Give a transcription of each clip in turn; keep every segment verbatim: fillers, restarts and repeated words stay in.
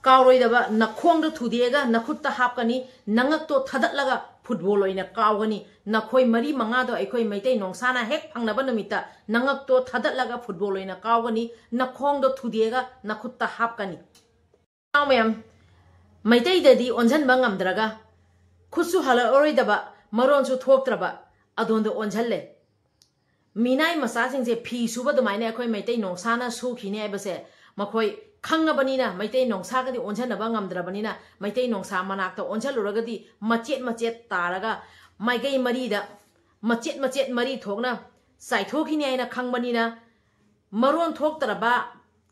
ꯀꯥꯎꯔꯣꯏꯗꯕ, ꯅꯈꯣꯡꯗꯣ ꯊꯨꯗꯦꯛꯑꯒ ꯅꯈꯨꯠꯇ ꯍꯥꯞꯀꯅꯤ, ꯅꯉꯛꯇꯣ ꯊꯥꯗꯠꯂꯒ ꯐꯨꯠꯕꯣꯜ ꯑꯣꯏꯅ ꯀꯥꯎꯒꯅꯤ꯫ ꯅꯈꯣꯏ ꯃꯔꯤ ꯃꯉꯥꯗꯣ ꯑꯩꯈꯣꯏ ꯃꯩꯇꯩ ꯅꯣꯡꯁꯥꯅ ꯍꯦꯛ ꯐꯪꯅꯕ ꯅꯨꯃꯤꯠꯇ ꯅꯉꯛꯇꯣ ꯊꯥꯗꯠꯂꯒ ꯐꯨꯠꯕꯣꯜ ꯑꯣꯏꯅ ꯀꯥꯎꯒꯅꯤ, ꯅꯈꯣꯡꯗꯣ ꯊꯨꯗꯦꯛꯑꯒ ꯅꯈꯨꯠꯇ ꯍꯥꯞꯀꯅꯤ꯫ ꯏꯅꯥꯎ ꯃꯌꯥꯝ, ꯃꯩꯇꯩꯗꯗꯤ ꯑꯣꯟꯁꯤꯟꯕ ꯉꯝꯗ꯭ꯔꯒ ꯈꯨꯠꯁꯨ ꯍꯜꯂꯛꯑꯔꯣꯏꯗꯕ, ꯃꯔꯣꯟꯁꯨ ꯊꯣꯛꯇ꯭ꯔꯕ ꯑꯗꯣꯟꯗ ꯑꯣꯟꯁꯤꯜꯂꯦ꯫ ꯃꯤꯅꯥꯏ ꯃꯆꯥꯁꯤꯡꯁꯦ ꯐꯤ ꯁꯨꯕ ꯑꯗꯨꯃꯥꯏꯅ ꯑꯩꯈꯣꯏ ꯃꯩꯇꯩ ꯅꯣꯡꯁꯥꯅ ꯁꯨꯈꯤꯅꯤ ꯍꯥꯏꯕꯁꯦ ꯃꯈꯣꯏ ꯈꯪꯉꯕꯅꯤꯅ, ꯃꯩꯇꯩ ꯅꯣꯡꯁꯥꯒꯗꯤ ꯑꯣꯟꯁꯤꯟꯅꯕ ꯉꯝꯗ꯭ꯔꯕꯅꯤꯅ, ꯃꯩꯇꯩ ꯅꯣꯡꯁꯥ ꯃꯅꯥꯛꯇ ꯑꯣꯟꯁꯤꯜꯂꯨꯔꯒꯗꯤ ꯃꯆꯦꯠ ꯃꯆꯦꯠ ꯇꯥꯔꯒ ꯃꯥꯏꯀꯩ ꯃꯔꯤꯗ ꯃꯆꯦꯠ ꯃꯆꯦꯠ ꯃꯔꯤ ꯊꯣꯛꯅ ꯆꯥꯏꯊꯣꯛꯈꯤꯅꯤ ꯍꯥꯏꯅ ꯈꯪꯕꯅꯤꯅ, ꯃꯔꯣꯟ ꯊꯣꯛꯇ꯭ꯔꯕ,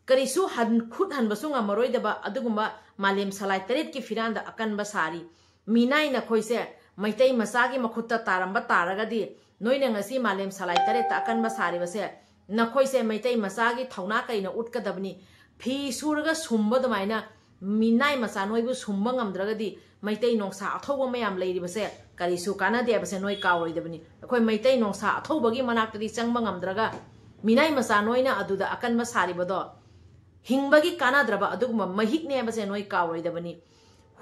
ꯀꯔꯤꯁꯨ ꯍꯟ-, ꯈꯨꯠ ꯍꯟꯕꯁꯨ ꯉꯝꯃꯔꯣꯏꯗꯕ ꯑꯗꯨꯒꯨꯝꯕ ꯃꯥꯂꯦꯝ ꯁꯂꯥꯏ ꯇꯔꯦꯠꯀꯤ ꯐꯤꯔꯥꯟꯗ ꯑꯀꯟꯕ ꯁꯥꯔꯤ꯫ ꯃꯤꯅꯥꯏ ꯅꯈꯣꯏꯁꯦ ꯃꯩꯇꯩ ꯃꯆꯥꯒꯤ ꯃꯈꯨꯠꯇ ꯇꯥꯔꯝꯕ ꯇꯥꯔꯒꯗꯤ, ꯅꯣꯏꯅ ꯉꯁꯤ ꯃꯥꯂꯦꯝ ꯁꯂꯥꯏ ꯇꯔꯦꯠꯇ ꯑꯀꯟꯕ ꯁꯥꯔꯤꯕꯁꯦ, ꯅꯈꯣꯏꯁꯦ ꯃꯩꯇꯩ ꯃꯆꯥꯒꯤ ꯊꯧꯅꯥ ꯀꯩꯅ ꯎꯠꯀꯗꯕꯅꯤ꯫ ꯐꯤ ꯁꯨꯔꯒ ꯁꯨꯝꯕ ꯑꯗꯨꯃꯥꯏꯅ ꯃꯤꯅꯥꯏ ꯃꯆꯥ ꯅꯣꯏꯕꯨ ꯁꯨꯝꯕ ꯉꯝꯗ꯭ꯔꯒꯗꯤ, ꯃꯩꯇꯩ ꯅꯣꯡꯁꯥ ꯑꯊꯧꯕ ꯃꯌꯥꯝ ꯂꯩꯔꯤꯕꯁꯦ ꯀꯔꯤꯁꯨ ꯀꯥꯟꯅꯗꯦ ꯍꯥꯏꯕꯁꯦ ꯅꯣꯏ ꯀꯥꯎꯔꯣꯏꯗꯕꯅꯤ꯫ ꯑꯩꯈꯣꯏ ꯃꯩꯇꯩ ꯅꯣꯡꯁꯥ ꯑꯊꯧꯕꯒꯤ ꯃꯅꯥꯛꯇꯗꯤ ꯆꯪꯕ ꯉꯝꯗ꯭ꯔꯒ, ꯃꯤꯅꯥꯏ ꯃꯆꯥ ꯅꯣꯏꯅ ꯑꯗꯨꯗ ꯑꯀꯟꯕ ꯁꯥꯔꯤꯕꯗꯣ ꯍꯤꯡꯕꯒꯤ ꯀꯥꯟꯅꯗ꯭ꯔꯕ ꯑꯗꯨꯒꯨꯝꯕ ꯃꯍꯤꯛꯅꯦ ꯍꯥꯏꯕꯁꯦ ꯅꯣꯏ ꯀꯥꯎꯔꯣꯏꯗꯕꯅꯤ꯫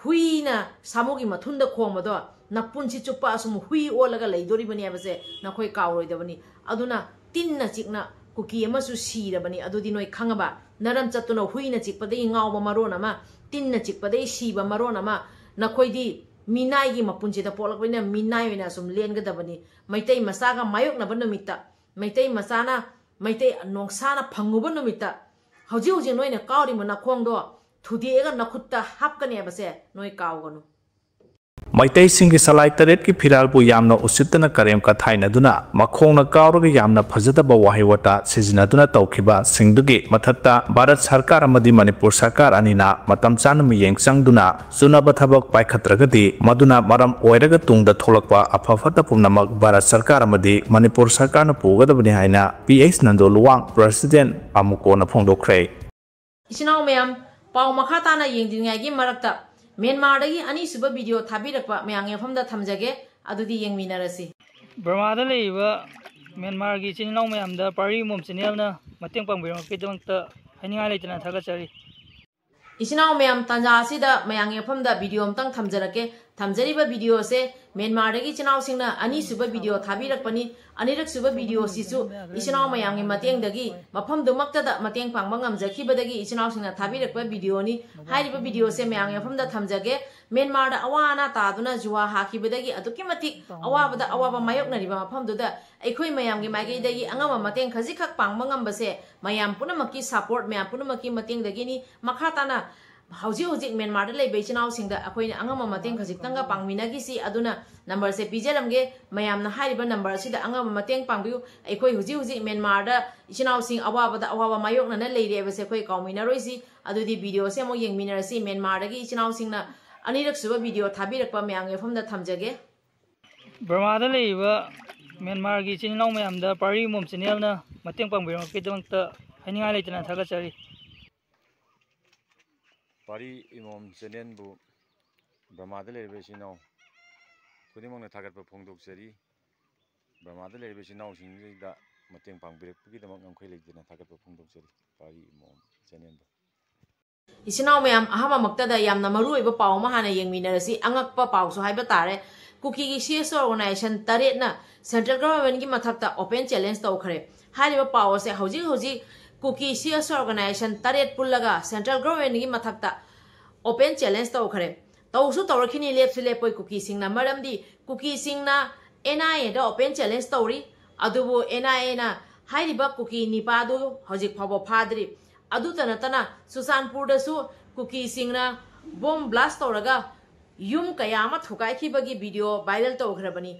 ꯍꯨꯏꯅ ꯁꯥꯃꯨꯒꯤ ꯃꯊꯨꯟꯗ ꯈꯣꯡꯕꯗꯣ ꯅꯄꯨꯟꯁꯤ ꯆꯨꯞꯄ ꯑꯁꯨꯝ ꯍꯨꯏ ꯑꯣꯜꯂꯒ ꯂꯩꯗꯣꯔꯤꯕꯅꯤ ꯍꯥꯏꯕꯁꯦ ꯅꯈꯣꯏ ꯀꯥꯎꯔꯣꯏꯗꯕꯅꯤ꯫ ꯑꯗꯨꯅ ꯇꯤꯟꯅ ꯆꯤꯛꯅ ꯀꯨꯀꯤ ꯑꯃꯁꯨ ꯁꯤꯔꯕꯅꯤ꯫ ꯑꯗꯨꯗꯤ ꯅꯣꯏ ꯈꯪꯉꯕ? ꯅꯔꯝ ꯆꯠꯇꯨꯅ ꯍꯨꯏꯅ ꯆꯤꯛꯄꯗꯒꯤ ꯉꯥꯎꯕ ꯃꯔꯣꯟ ꯑꯃ, ꯇꯤꯟꯅ ꯆꯤꯛꯄꯗꯒꯤ ꯁꯤꯕ ꯃꯔꯣꯟ ꯑꯃ, ꯅꯈꯣꯏꯗꯤ ꯃꯤꯅꯥꯏꯒꯤ ꯃꯄꯨꯟꯁꯤꯗ ꯄꯣꯛꯂꯛꯄꯅꯤꯅ ꯃꯤꯅꯥꯏ ꯑꯣꯏꯅ ꯑꯁꯨꯝ ꯂꯦꯟꯒꯗꯕꯅꯤ꯫ ꯃꯩꯇꯩ ꯃꯆꯥꯒ ꯃꯥꯌꯣꯛꯅꯕ ꯅꯨꯃꯤꯠꯇ, ꯃꯩꯇꯩ ꯃꯆꯥꯅ ꯃꯩꯇꯩ ꯅꯣꯡꯁꯥꯅ ꯐꯪꯉꯨꯕ ꯅꯨꯃꯤꯠꯇ, ꯍꯧꯖꯤꯛ ꯍꯧꯖꯤꯛ ꯅꯣꯏꯅ ꯀꯥꯎꯔꯤꯕ ꯅꯈꯣꯡꯗꯣ ꯊꯨꯗꯦꯛꯑꯒ ꯅꯈꯨꯠꯇ ꯍꯥꯞꯀꯅꯤ ꯍꯥꯏꯕꯁꯦ ꯅꯣꯏ ꯀꯥꯎꯒꯅꯨ꯫ ꯃꯩꯇꯩꯁꯤꯡꯒꯤ ꯁꯂꯥꯏ ꯇꯔꯦꯠꯀꯤ ꯐꯤꯔꯥꯜꯕꯨ ꯌꯥꯝꯅ ꯎꯁꯤꯠꯇꯅ ꯀꯔꯦꯝ ꯀꯊꯥꯏꯅꯗꯨꯅ, ꯃꯈꯣꯡꯅ ꯀꯥꯎꯔꯒ ꯌꯥꯝꯅ ꯐꯖꯗꯕ ꯋꯥꯍꯩ ꯋꯥꯇꯥ ꯁꯤꯖꯤꯟꯅꯗꯨꯅ ꯇꯧꯈꯤꯕꯁꯤꯡꯗꯨꯒꯤ ꯃꯊꯛꯇ ꯚꯥꯔꯠ ꯁꯔꯀꯥꯔ ꯑꯃꯗꯤ ꯃꯅꯤꯄꯨꯔ ꯁꯔꯀꯥꯔ ꯑꯅꯤꯅ ꯃꯇꯝ ꯆꯥꯅ ꯃꯤꯠꯌꯦꯡ ꯆꯪꯗꯨꯅ ꯆꯨꯅꯕ ꯊꯕꯛ ꯄꯥꯏꯈꯠꯇ꯭ꯔꯒꯗꯤ, ꯃꯗꯨꯅ ꯃꯔꯝ ꯑꯣꯏꯔꯒ ꯇꯨꯡꯗ ꯊꯣꯛꯂꯛꯄ ꯑꯐ ꯐꯠꯇ ꯄꯨꯝꯅꯃꯛ ꯚꯥꯔꯠ ꯁꯔꯀꯥꯔ ꯑꯃꯗꯤ ꯃꯅꯤꯄꯨꯔ ꯁꯔꯀꯥꯔꯅ ꯄꯨꯒꯗꯕꯅꯤ ꯍꯥꯏꯅ P H Nando Luwang, president, ꯑꯃꯨꯀꯣꯅ ꯐꯣꯡꯗꯣꯛꯈ꯭ꯔꯦ꯫ ꯏꯆꯤꯟ ꯏꯅꯥꯎ ꯃꯌꯥꯝ, ꯄꯥꯎ ꯃꯈꯥ ꯇꯥꯅ ꯌꯦꯡꯗ꯭ꯔꯤꯉꯩꯒꯤ ꯃꯔꯛꯇ ꯃ꯭ꯌꯥꯟꯃꯥꯔꯗꯒꯤ ꯑꯅꯤꯁꯨꯕ ꯚꯤꯗꯤꯑꯣ ꯊꯥꯕꯤꯔꯛꯄ ꯃꯌꯥꯝꯒꯤ ꯃꯐꯝꯗ ꯊꯝꯖꯒꯦ꯫ ꯑꯗꯨꯗꯤ ꯌꯦꯡꯃꯤꯟꯅꯔꯁꯤ꯫ ꯕꯔꯃꯥꯗ ꯂꯩꯔꯤꯕ ꯃ꯭ꯌꯥꯟꯃꯥꯔꯒꯤ ꯏꯆꯤꯟ ꯏꯅꯥꯎ ꯃꯌꯥꯝꯗ ꯄꯥꯔꯤ ꯃꯣꯝ ꯆꯦꯅꯦꯜꯅ ꯃꯇꯦꯡ ꯄꯥꯡꯕꯤꯔꯛꯄꯒꯤꯗꯃꯛꯇ ꯍꯥꯏꯅꯤꯡꯉꯥꯏ ꯂꯩꯇꯅ ꯊꯥꯒꯠꯆꯔꯤ꯫ ꯏꯆꯤꯟ ꯏꯅꯥꯎ ꯃꯌꯥꯝ, ꯇꯥꯟꯖꯥ ꯑꯁꯤꯗ ꯃꯌꯥꯝꯒꯤ ꯃꯐꯝꯗ ꯚꯤꯗꯤꯑꯣ ꯑꯝꯇꯪ ꯊꯝꯖꯔꯛꯀꯦ꯫ ꯊꯝꯖꯔꯤꯕ ꯚꯤꯗꯤꯑꯣꯁꯦ ꯃ꯭ꯌꯥꯟꯃꯥꯔꯗꯒꯤ ꯏꯆꯤꯟ ꯏꯅꯥꯎꯁꯤꯡꯅ ꯑꯅꯤꯁꯨꯕ ꯚꯤꯗꯤꯑꯣ ꯊꯥꯕꯤꯔꯛꯄꯅꯤ꯫ ꯑꯅꯤꯔꯛꯁꯨꯕ ꯚꯤꯗꯤꯑꯣꯁꯤꯁꯨ ꯏꯆꯤꯟ ꯏꯅꯥꯎ ꯃꯌꯥꯝꯒꯤ ꯃꯇꯦꯡꯗꯒꯤ, ꯃꯐꯝꯗꯨꯃꯛꯇꯗ ꯃꯇꯦꯡ ꯄꯥꯡꯕ ꯉꯝꯖꯈꯤꯕꯗꯒꯤ ꯏꯆꯤꯟ ꯏꯅꯥꯎꯁꯤꯡꯅ ꯊꯥꯕꯤꯔꯛꯄ ꯚꯤꯗꯤꯑꯣꯅꯤ꯫ ꯍꯥꯏꯔꯤꯕ ꯚꯤꯗꯤꯑꯣꯁꯦ ꯃꯌꯥꯝꯒꯤ ꯃꯐꯝꯗ ꯊꯝꯖꯒꯦ꯫ ꯃ꯭ꯌꯥꯟꯃꯥꯔꯗ ꯑꯋꯥ ꯑꯅꯥ ꯇꯥꯗꯨꯅ ꯖꯨꯋꯥ ꯍꯥꯈꯤꯕꯗꯒꯤ ꯑꯗꯨꯛꯀꯤ ꯃꯇꯤꯛ ꯑꯋꯥꯕꯗ ꯑꯋꯥꯕ ꯃꯥꯌꯣꯛꯅꯔꯤꯕ ꯃꯐꯝꯗꯨꯗ ꯑꯩꯈꯣꯏ ꯃꯌꯥꯝꯒꯤ ꯃꯥꯏꯀꯩꯗꯒꯤ ꯑꯉꯝꯕ ꯃꯇꯦꯡ ꯈꯖꯤꯛꯈꯛ ꯄꯥꯡꯕ ꯉꯝꯕꯁꯦ ꯃꯌꯥꯝ ꯄꯨꯝꯅꯃꯛꯀꯤ ꯁꯄꯣꯔꯠ, ꯃꯌꯥꯝ ꯄꯨꯝꯅꯃꯛꯀꯤ ꯃꯇꯦꯡꯗꯒꯤꯅꯤ꯫ ꯃꯈꯥ ꯇꯥꯅ ꯍꯧꯖꯤꯛ ꯍꯧꯖꯤꯛ ꯃ꯭ꯌꯥꯟꯃꯥꯔꯗ ꯂꯩꯕ ꯏꯆꯤꯟ ꯏꯅꯥꯎꯁꯤꯡꯗ ꯑꯩꯈꯣꯏꯅ ꯑꯉꯝꯕ ꯃꯇꯦꯡ ꯈꯖꯤꯛꯇꯪꯒ ꯄꯥꯡꯃꯤꯟꯅꯈꯤꯁꯤ꯫ ꯑꯗꯨꯅ ꯅꯝꯕꯔꯁꯦ ꯄꯤꯖꯔꯝꯒꯦ, ꯃꯌꯥꯝꯅ ꯍꯥꯏꯔꯤꯕ ꯅꯝꯕꯔ ꯑꯁꯤꯗ ꯑꯉꯝꯕ ꯃꯇꯦꯡ ꯄꯥꯡꯕꯤꯌꯨ꯫ ꯑꯩꯈꯣꯏ ꯍꯧꯖꯤꯛ ꯍꯧꯖꯤꯛ ꯃ꯭ꯌꯥꯟꯃꯥꯔꯗ ꯏꯆꯤꯟ ꯏꯅꯥꯎꯁꯤꯡ ꯑꯋꯥꯕꯗ ꯑꯋꯥꯕ ꯃꯥꯌꯣꯛꯅꯅ ꯂꯩꯔꯦ ꯍꯥꯏꯕꯁꯦ ꯑꯩꯈꯣꯏ ꯀꯥꯎꯃꯤꯟꯅꯔꯣꯏꯁꯤ꯫ ꯑꯗꯨꯗꯤ ꯚꯤꯗꯤꯑꯣꯁꯦ ꯑꯃꯨꯛ ꯌꯦꯡꯃꯤꯟꯅꯔꯁꯤ꯫ ꯃ꯭ꯌꯥꯟꯃꯥꯔꯗꯒꯤ ꯏꯆꯤꯟ ꯏꯅꯥꯎꯁꯤꯡꯅ ꯑꯅꯤꯔꯛꯁꯨꯕ ꯚꯤꯗꯤꯑꯣ ꯊꯥꯕꯤꯔꯛꯄ ꯃꯌꯥꯝꯒꯤ ꯃꯐꯝꯗ ꯊꯝꯖꯒꯦ꯫ ꯕꯔꯃꯥꯗ ꯂꯩꯔꯤꯕ ꯃ꯭ꯌꯥꯟꯃꯥꯔꯒꯤ ꯏꯆꯤꯟ ꯏꯅꯥꯎ ꯃꯌꯥꯝꯗ ꯄꯥꯔꯤ ꯃꯣꯝ ꯆꯦꯅꯦꯜꯅ ꯃꯇꯦꯡ ꯄꯥꯡꯕꯤꯔꯛꯄꯒꯤꯗꯃꯛꯇ ꯍꯥꯏꯅꯤꯡꯉꯥꯏ ꯂꯩꯇꯅ ꯊꯥꯒꯠꯆꯔꯤ꯫ ꯄꯥꯔꯤ ꯏꯃꯣꯝ ꯆꯦꯅꯦꯜꯕꯨ ꯕꯔꯃꯥꯗ ꯂꯩꯔꯤꯕ ꯏꯆꯤꯟ ꯏꯅꯥꯎ ꯈꯨꯗꯤꯡꯃꯛꯅ ꯊꯥꯒꯠꯄ ꯐꯣꯡꯗꯣꯛꯆꯔꯤ꯫ ꯕꯔꯃꯥꯗ ꯂꯩꯔꯤꯕ ꯏꯆꯤꯟ ꯏꯅꯥꯎꯁꯤꯡꯁꯤꯗ ꯃꯇꯦꯡ ꯄꯥꯡꯕꯤꯔꯛꯄꯒꯤꯗꯃꯛ ꯉꯝꯈꯩ ꯂꯩꯇꯅ ꯊꯥꯒꯠꯄ ꯐꯣꯡꯗꯣꯛꯆꯔꯤ ꯄꯥꯔꯤ ꯏꯃꯣꯝ ꯆꯦꯅꯦꯜꯕꯨ꯫ ꯏꯆꯤꯟ ꯏꯅꯥꯎ ꯃꯌꯥꯝ, ꯑꯍꯥꯟꯕꯃꯛꯇꯗ ꯌꯥꯝꯅ ꯃꯔꯨꯑꯣꯏꯕ ꯄꯥꯎ ꯑꯃ ꯍꯥꯟꯅ ꯌꯦꯡꯃꯤꯟꯅꯔꯁꯤ꯫ ꯑꯉꯛꯄ ꯄꯥꯎꯁꯨ ꯍꯥꯏꯕ ꯇꯥꯔꯦ꯫ ꯀꯨꯀꯤꯒꯤ ꯁꯤ ꯑꯦꯁ ꯑꯣ ꯑꯣꯔꯒꯅꯥꯏꯖꯦꯁꯟ ꯇꯔꯦꯠꯅ ꯁꯦꯟꯇ꯭ꯔꯦꯜ ꯒꯚꯔꯟꯃꯦꯟꯒꯤ ꯃꯊꯛꯇ ꯑꯣꯄꯦꯟ ꯆꯦꯂꯦꯟꯖ ꯇꯧꯈ꯭ꯔꯦ꯫ ꯍꯥꯏꯔꯤꯕ ꯄꯥꯎ ꯑꯁꯦ ꯍꯧꯖꯤꯛ ꯍꯧꯖꯤꯛ ꯀꯨꯀꯤ ꯁꯤ ꯑꯦꯁ ꯑꯣ ꯑꯣꯔꯒꯅꯥꯏꯖꯦꯁꯟ ꯇꯔꯦꯠ ꯄꯨꯜꯂꯒ ꯁꯦꯟꯇ꯭ꯔꯦꯜ ꯒꯚꯔꯟꯃꯦꯟꯒꯤ ꯃꯊꯛꯇ ꯑꯣꯄꯦꯟ ꯆꯦꯂꯦꯟꯖ ꯇꯧꯈ꯭ꯔꯦ꯫ ꯇꯧꯁꯨ ꯇꯧꯔꯛꯈꯤꯅꯤ, ꯂꯦꯞꯁꯨ ꯂꯦꯞꯄꯣꯏ ꯀꯨꯀꯤꯁꯤꯡꯅ꯫ ꯃꯔꯝꯗꯤ ꯀꯨꯀꯤꯁꯤꯡꯅ ꯑꯦꯟ ꯑꯥꯏ ꯑꯦꯗ ꯑꯣꯄꯦꯟ ꯆꯦꯂꯦꯟꯖ ꯇꯧꯔꯤ꯫ ꯑꯗꯨꯕꯨ ꯑꯦꯟ ꯑꯥꯏ ꯑꯦꯅ ꯍꯥꯏꯔꯤꯕ ꯀꯨꯀꯤ ꯅꯤꯄꯥꯗꯨ ꯍꯧꯖꯤꯛ ꯐꯥꯎꯕ ꯐꯥꯗ꯭ꯔꯤ꯫ ꯑꯗꯨꯇ ꯅꯠꯇꯅ ꯆꯨꯔꯆꯥꯟꯄꯨꯔꯗꯁꯨ ꯀꯨꯀꯤꯁꯤꯡꯅ ꯕꯣꯝ ꯕ꯭ꯂꯥꯁ ꯇꯧꯔꯒ ꯌꯨꯝ ꯀꯌꯥ ꯑꯃ ꯊꯨꯒꯥꯏꯈꯤꯕꯒꯤ ꯚꯤꯗꯤꯑꯣ ꯚꯥꯏꯔꯦꯜ ꯇꯧꯈ꯭ꯔꯕꯅꯤ꯫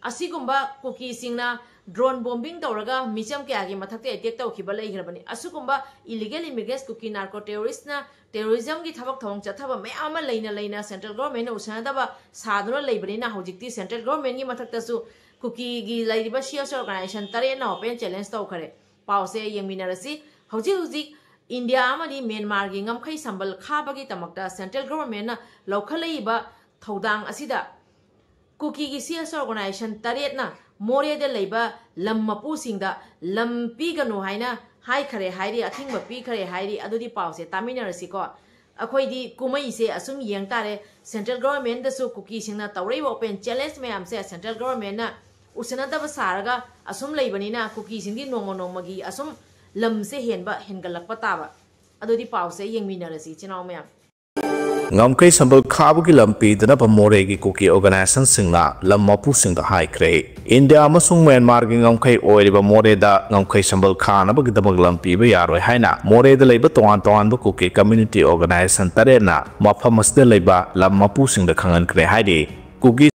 ꯑꯁꯤꯒꯨꯝꯕ ꯀꯨꯀꯤꯁꯤꯡꯅ ꯗ꯭ꯔꯣꯟ ꯕꯣꯝꯕꯤꯡ ꯇꯧꯔꯒ ꯃꯤꯆꯝ ꯀꯌꯥꯒꯤ ꯃꯊꯛꯇ ꯑꯦꯇꯦꯛ ꯇꯧꯈꯤꯕ ꯂꯩꯈ꯭ꯔꯕꯅꯤ꯫ ꯑꯁꯤꯒꯨꯝꯕ ꯏꯂꯤꯒꯦꯜ ꯏꯃꯤꯒ꯭ꯔꯦꯟꯁ ꯀꯨꯀꯤ ꯅꯥꯔꯀꯣ ꯇꯦꯔꯣꯔꯤꯁꯅ ꯇꯦꯔꯣꯔꯤꯖꯝꯒꯤ ꯊꯕꯛ ꯊꯧꯑꯣꯡ ꯆꯠꯊꯕ ꯃꯌꯥꯝ ꯑꯃ ꯂꯩꯅ ꯂꯩꯅ ꯁꯦꯟꯇ꯭ꯔꯦꯜ ꯒꯣꯔꯃꯦꯟꯅ ꯎꯁꯤꯟꯅꯗꯕ ꯁꯥꯗꯨꯅ ꯂꯩꯕꯅꯤꯅ ꯍꯧꯖꯤꯛꯇꯤ ꯁꯦꯟꯇ꯭ꯔꯦꯜ ꯒꯣꯔꯃꯦꯟꯒꯤ ꯃꯊꯛꯇꯁꯨ ꯀꯨꯀꯤꯒꯤ ꯂꯩꯔꯤꯕ ꯁꯤ ꯑꯦꯁ ꯑꯣꯔꯒꯅꯥꯏꯖꯦꯁꯟ ꯇꯔꯦꯠꯅ ꯑꯣꯄꯦꯟ ꯆꯦꯂꯦꯟꯖ ꯇꯧꯈꯔꯦ꯫ ꯄꯥꯎꯁꯦ ꯌꯦꯡꯃꯤꯟꯅꯔꯁꯤ꯫ ꯍꯧꯖꯤꯛ ꯍꯧꯖꯤꯛ ꯏꯟꯗꯤꯌꯥ ꯑꯃꯗꯤ ꯃ꯭ꯌꯥꯟꯃꯥꯔꯒꯤ ꯉꯝꯈꯩ ꯁꯝꯕꯜ ꯈꯥꯕꯒꯤ ꯗꯃꯛꯇ ꯁꯦꯟꯇ꯭ꯔꯦꯜ ꯒꯣꯔꯃꯦꯟꯅ ꯂꯧꯈꯠꯂꯛꯏꯕ ꯊꯧꯗꯥꯡ ꯑꯁꯤꯗ ꯀꯨꯀꯤꯒꯤ ꯁꯤ ꯑꯦꯁ ꯑꯣꯔꯒꯅꯥꯏꯖꯦꯁꯟ ꯇꯔꯦꯠꯅ ꯃꯣꯔꯦꯗ ꯂꯩꯕ ꯂꯝ ꯃꯄꯨꯁꯤꯡꯗ ꯂꯝ ꯄꯤꯒꯅꯨ ꯍꯥꯏꯅ ꯍꯥꯏꯈꯔꯦ ꯍꯥꯏꯔꯤ, ꯑꯊꯤꯡꯕ ꯄꯤꯈꯔꯦ ꯍꯥꯏꯔꯤ꯫ ꯑꯗꯨꯗꯤ ꯄꯥꯎꯁꯦ ꯇꯥꯃꯤꯟꯅꯔꯁꯤꯀꯣ꯫ ꯑꯩꯈꯣꯏꯗꯤ ꯀꯨꯝꯍꯩꯁꯦ ꯑꯁꯨꯝ ꯌꯦꯡ ꯇꯥꯔꯦ꯫ ꯁꯦꯟꯇ꯭ꯔꯦꯜ ꯒꯣꯚꯔꯟꯃꯦꯟꯗꯁꯨ ꯀꯨꯀꯤꯁꯤꯡꯅ ꯇꯧꯔꯛꯏꯕ ꯑꯣꯄꯦꯟ ꯆꯦꯂꯦꯟꯖ ꯃꯌꯥꯝꯁꯦ ꯁꯦꯟꯇ꯭ꯔꯦꯜ ꯒꯣꯚꯔꯟꯃꯦꯟꯅ ꯎꯁꯤꯟꯅꯗꯕ ꯁꯥꯔꯒ ꯑꯁꯨꯝ ꯂꯩꯕꯅꯤꯅ ꯀꯨꯀꯤꯁꯤꯡꯗꯤ ꯅꯣꯡꯃ ꯅꯣꯡꯃꯒꯤ ꯑꯁꯨꯝ ꯂꯝꯁꯦ ꯍꯦꯟꯕ ꯍꯦꯟꯒꯠꯂꯛꯄ ꯇꯥꯕ꯫ ꯑꯗꯨꯗꯤ ꯄꯥꯎꯁꯦ ꯌꯦꯡꯃꯤꯟꯅꯔꯁꯤ ꯏꯆꯤꯟ ꯏꯅꯥꯎ ꯃꯌꯥꯝ꯫ ꯉꯝꯈꯩ ꯁꯝꯕꯜ ꯈꯥꯕꯒꯤ ꯂꯝ ꯄꯤꯗꯅꯕ ꯃꯣꯔꯦꯒꯤ ꯀꯨꯀꯤ ꯑꯣꯔꯒꯅꯥꯏꯖꯦꯁꯟꯁꯤꯡꯅ ꯂꯝ ꯃꯄꯨꯁꯤꯡꯗ ꯍꯥꯏꯈ꯭ꯔꯦ꯫ ꯏꯟꯗꯤꯌꯥ ꯑꯃꯁꯨꯡ ꯃ꯭ꯌꯥꯟꯃꯥꯔꯒꯤ ꯉꯝꯈꯩ ꯑꯣꯏꯔꯤꯕ ꯃꯣꯔꯦꯗ ꯉꯝꯈꯩ ꯁꯝꯕꯜ ꯈꯥꯅꯕꯒꯤꯗꯃꯛ ꯂꯝ ꯄꯤꯕ ꯌꯥꯔꯣꯏ ꯍꯥꯏꯅ ꯃꯣꯔꯦꯗ ꯂꯩꯕ ꯇꯣꯉꯥꯟ ꯇꯣꯉꯥꯟꯕ ꯀꯨꯀꯤ ꯀꯝꯃ꯭ꯌꯨꯅꯤꯇꯤ ꯑꯣꯔꯒꯅꯥꯏꯖꯦꯁꯟ ꯇꯔꯦꯠꯅ ꯃꯐꯝ ꯑꯁꯤꯗ ꯂꯩꯕ ꯂꯝ ꯃꯄꯨꯁꯤꯡꯗ ꯈꯪꯍꯟꯈ꯭ꯔꯦ ꯍꯥꯏꯔꯤ꯫ ꯀꯨꯀꯤ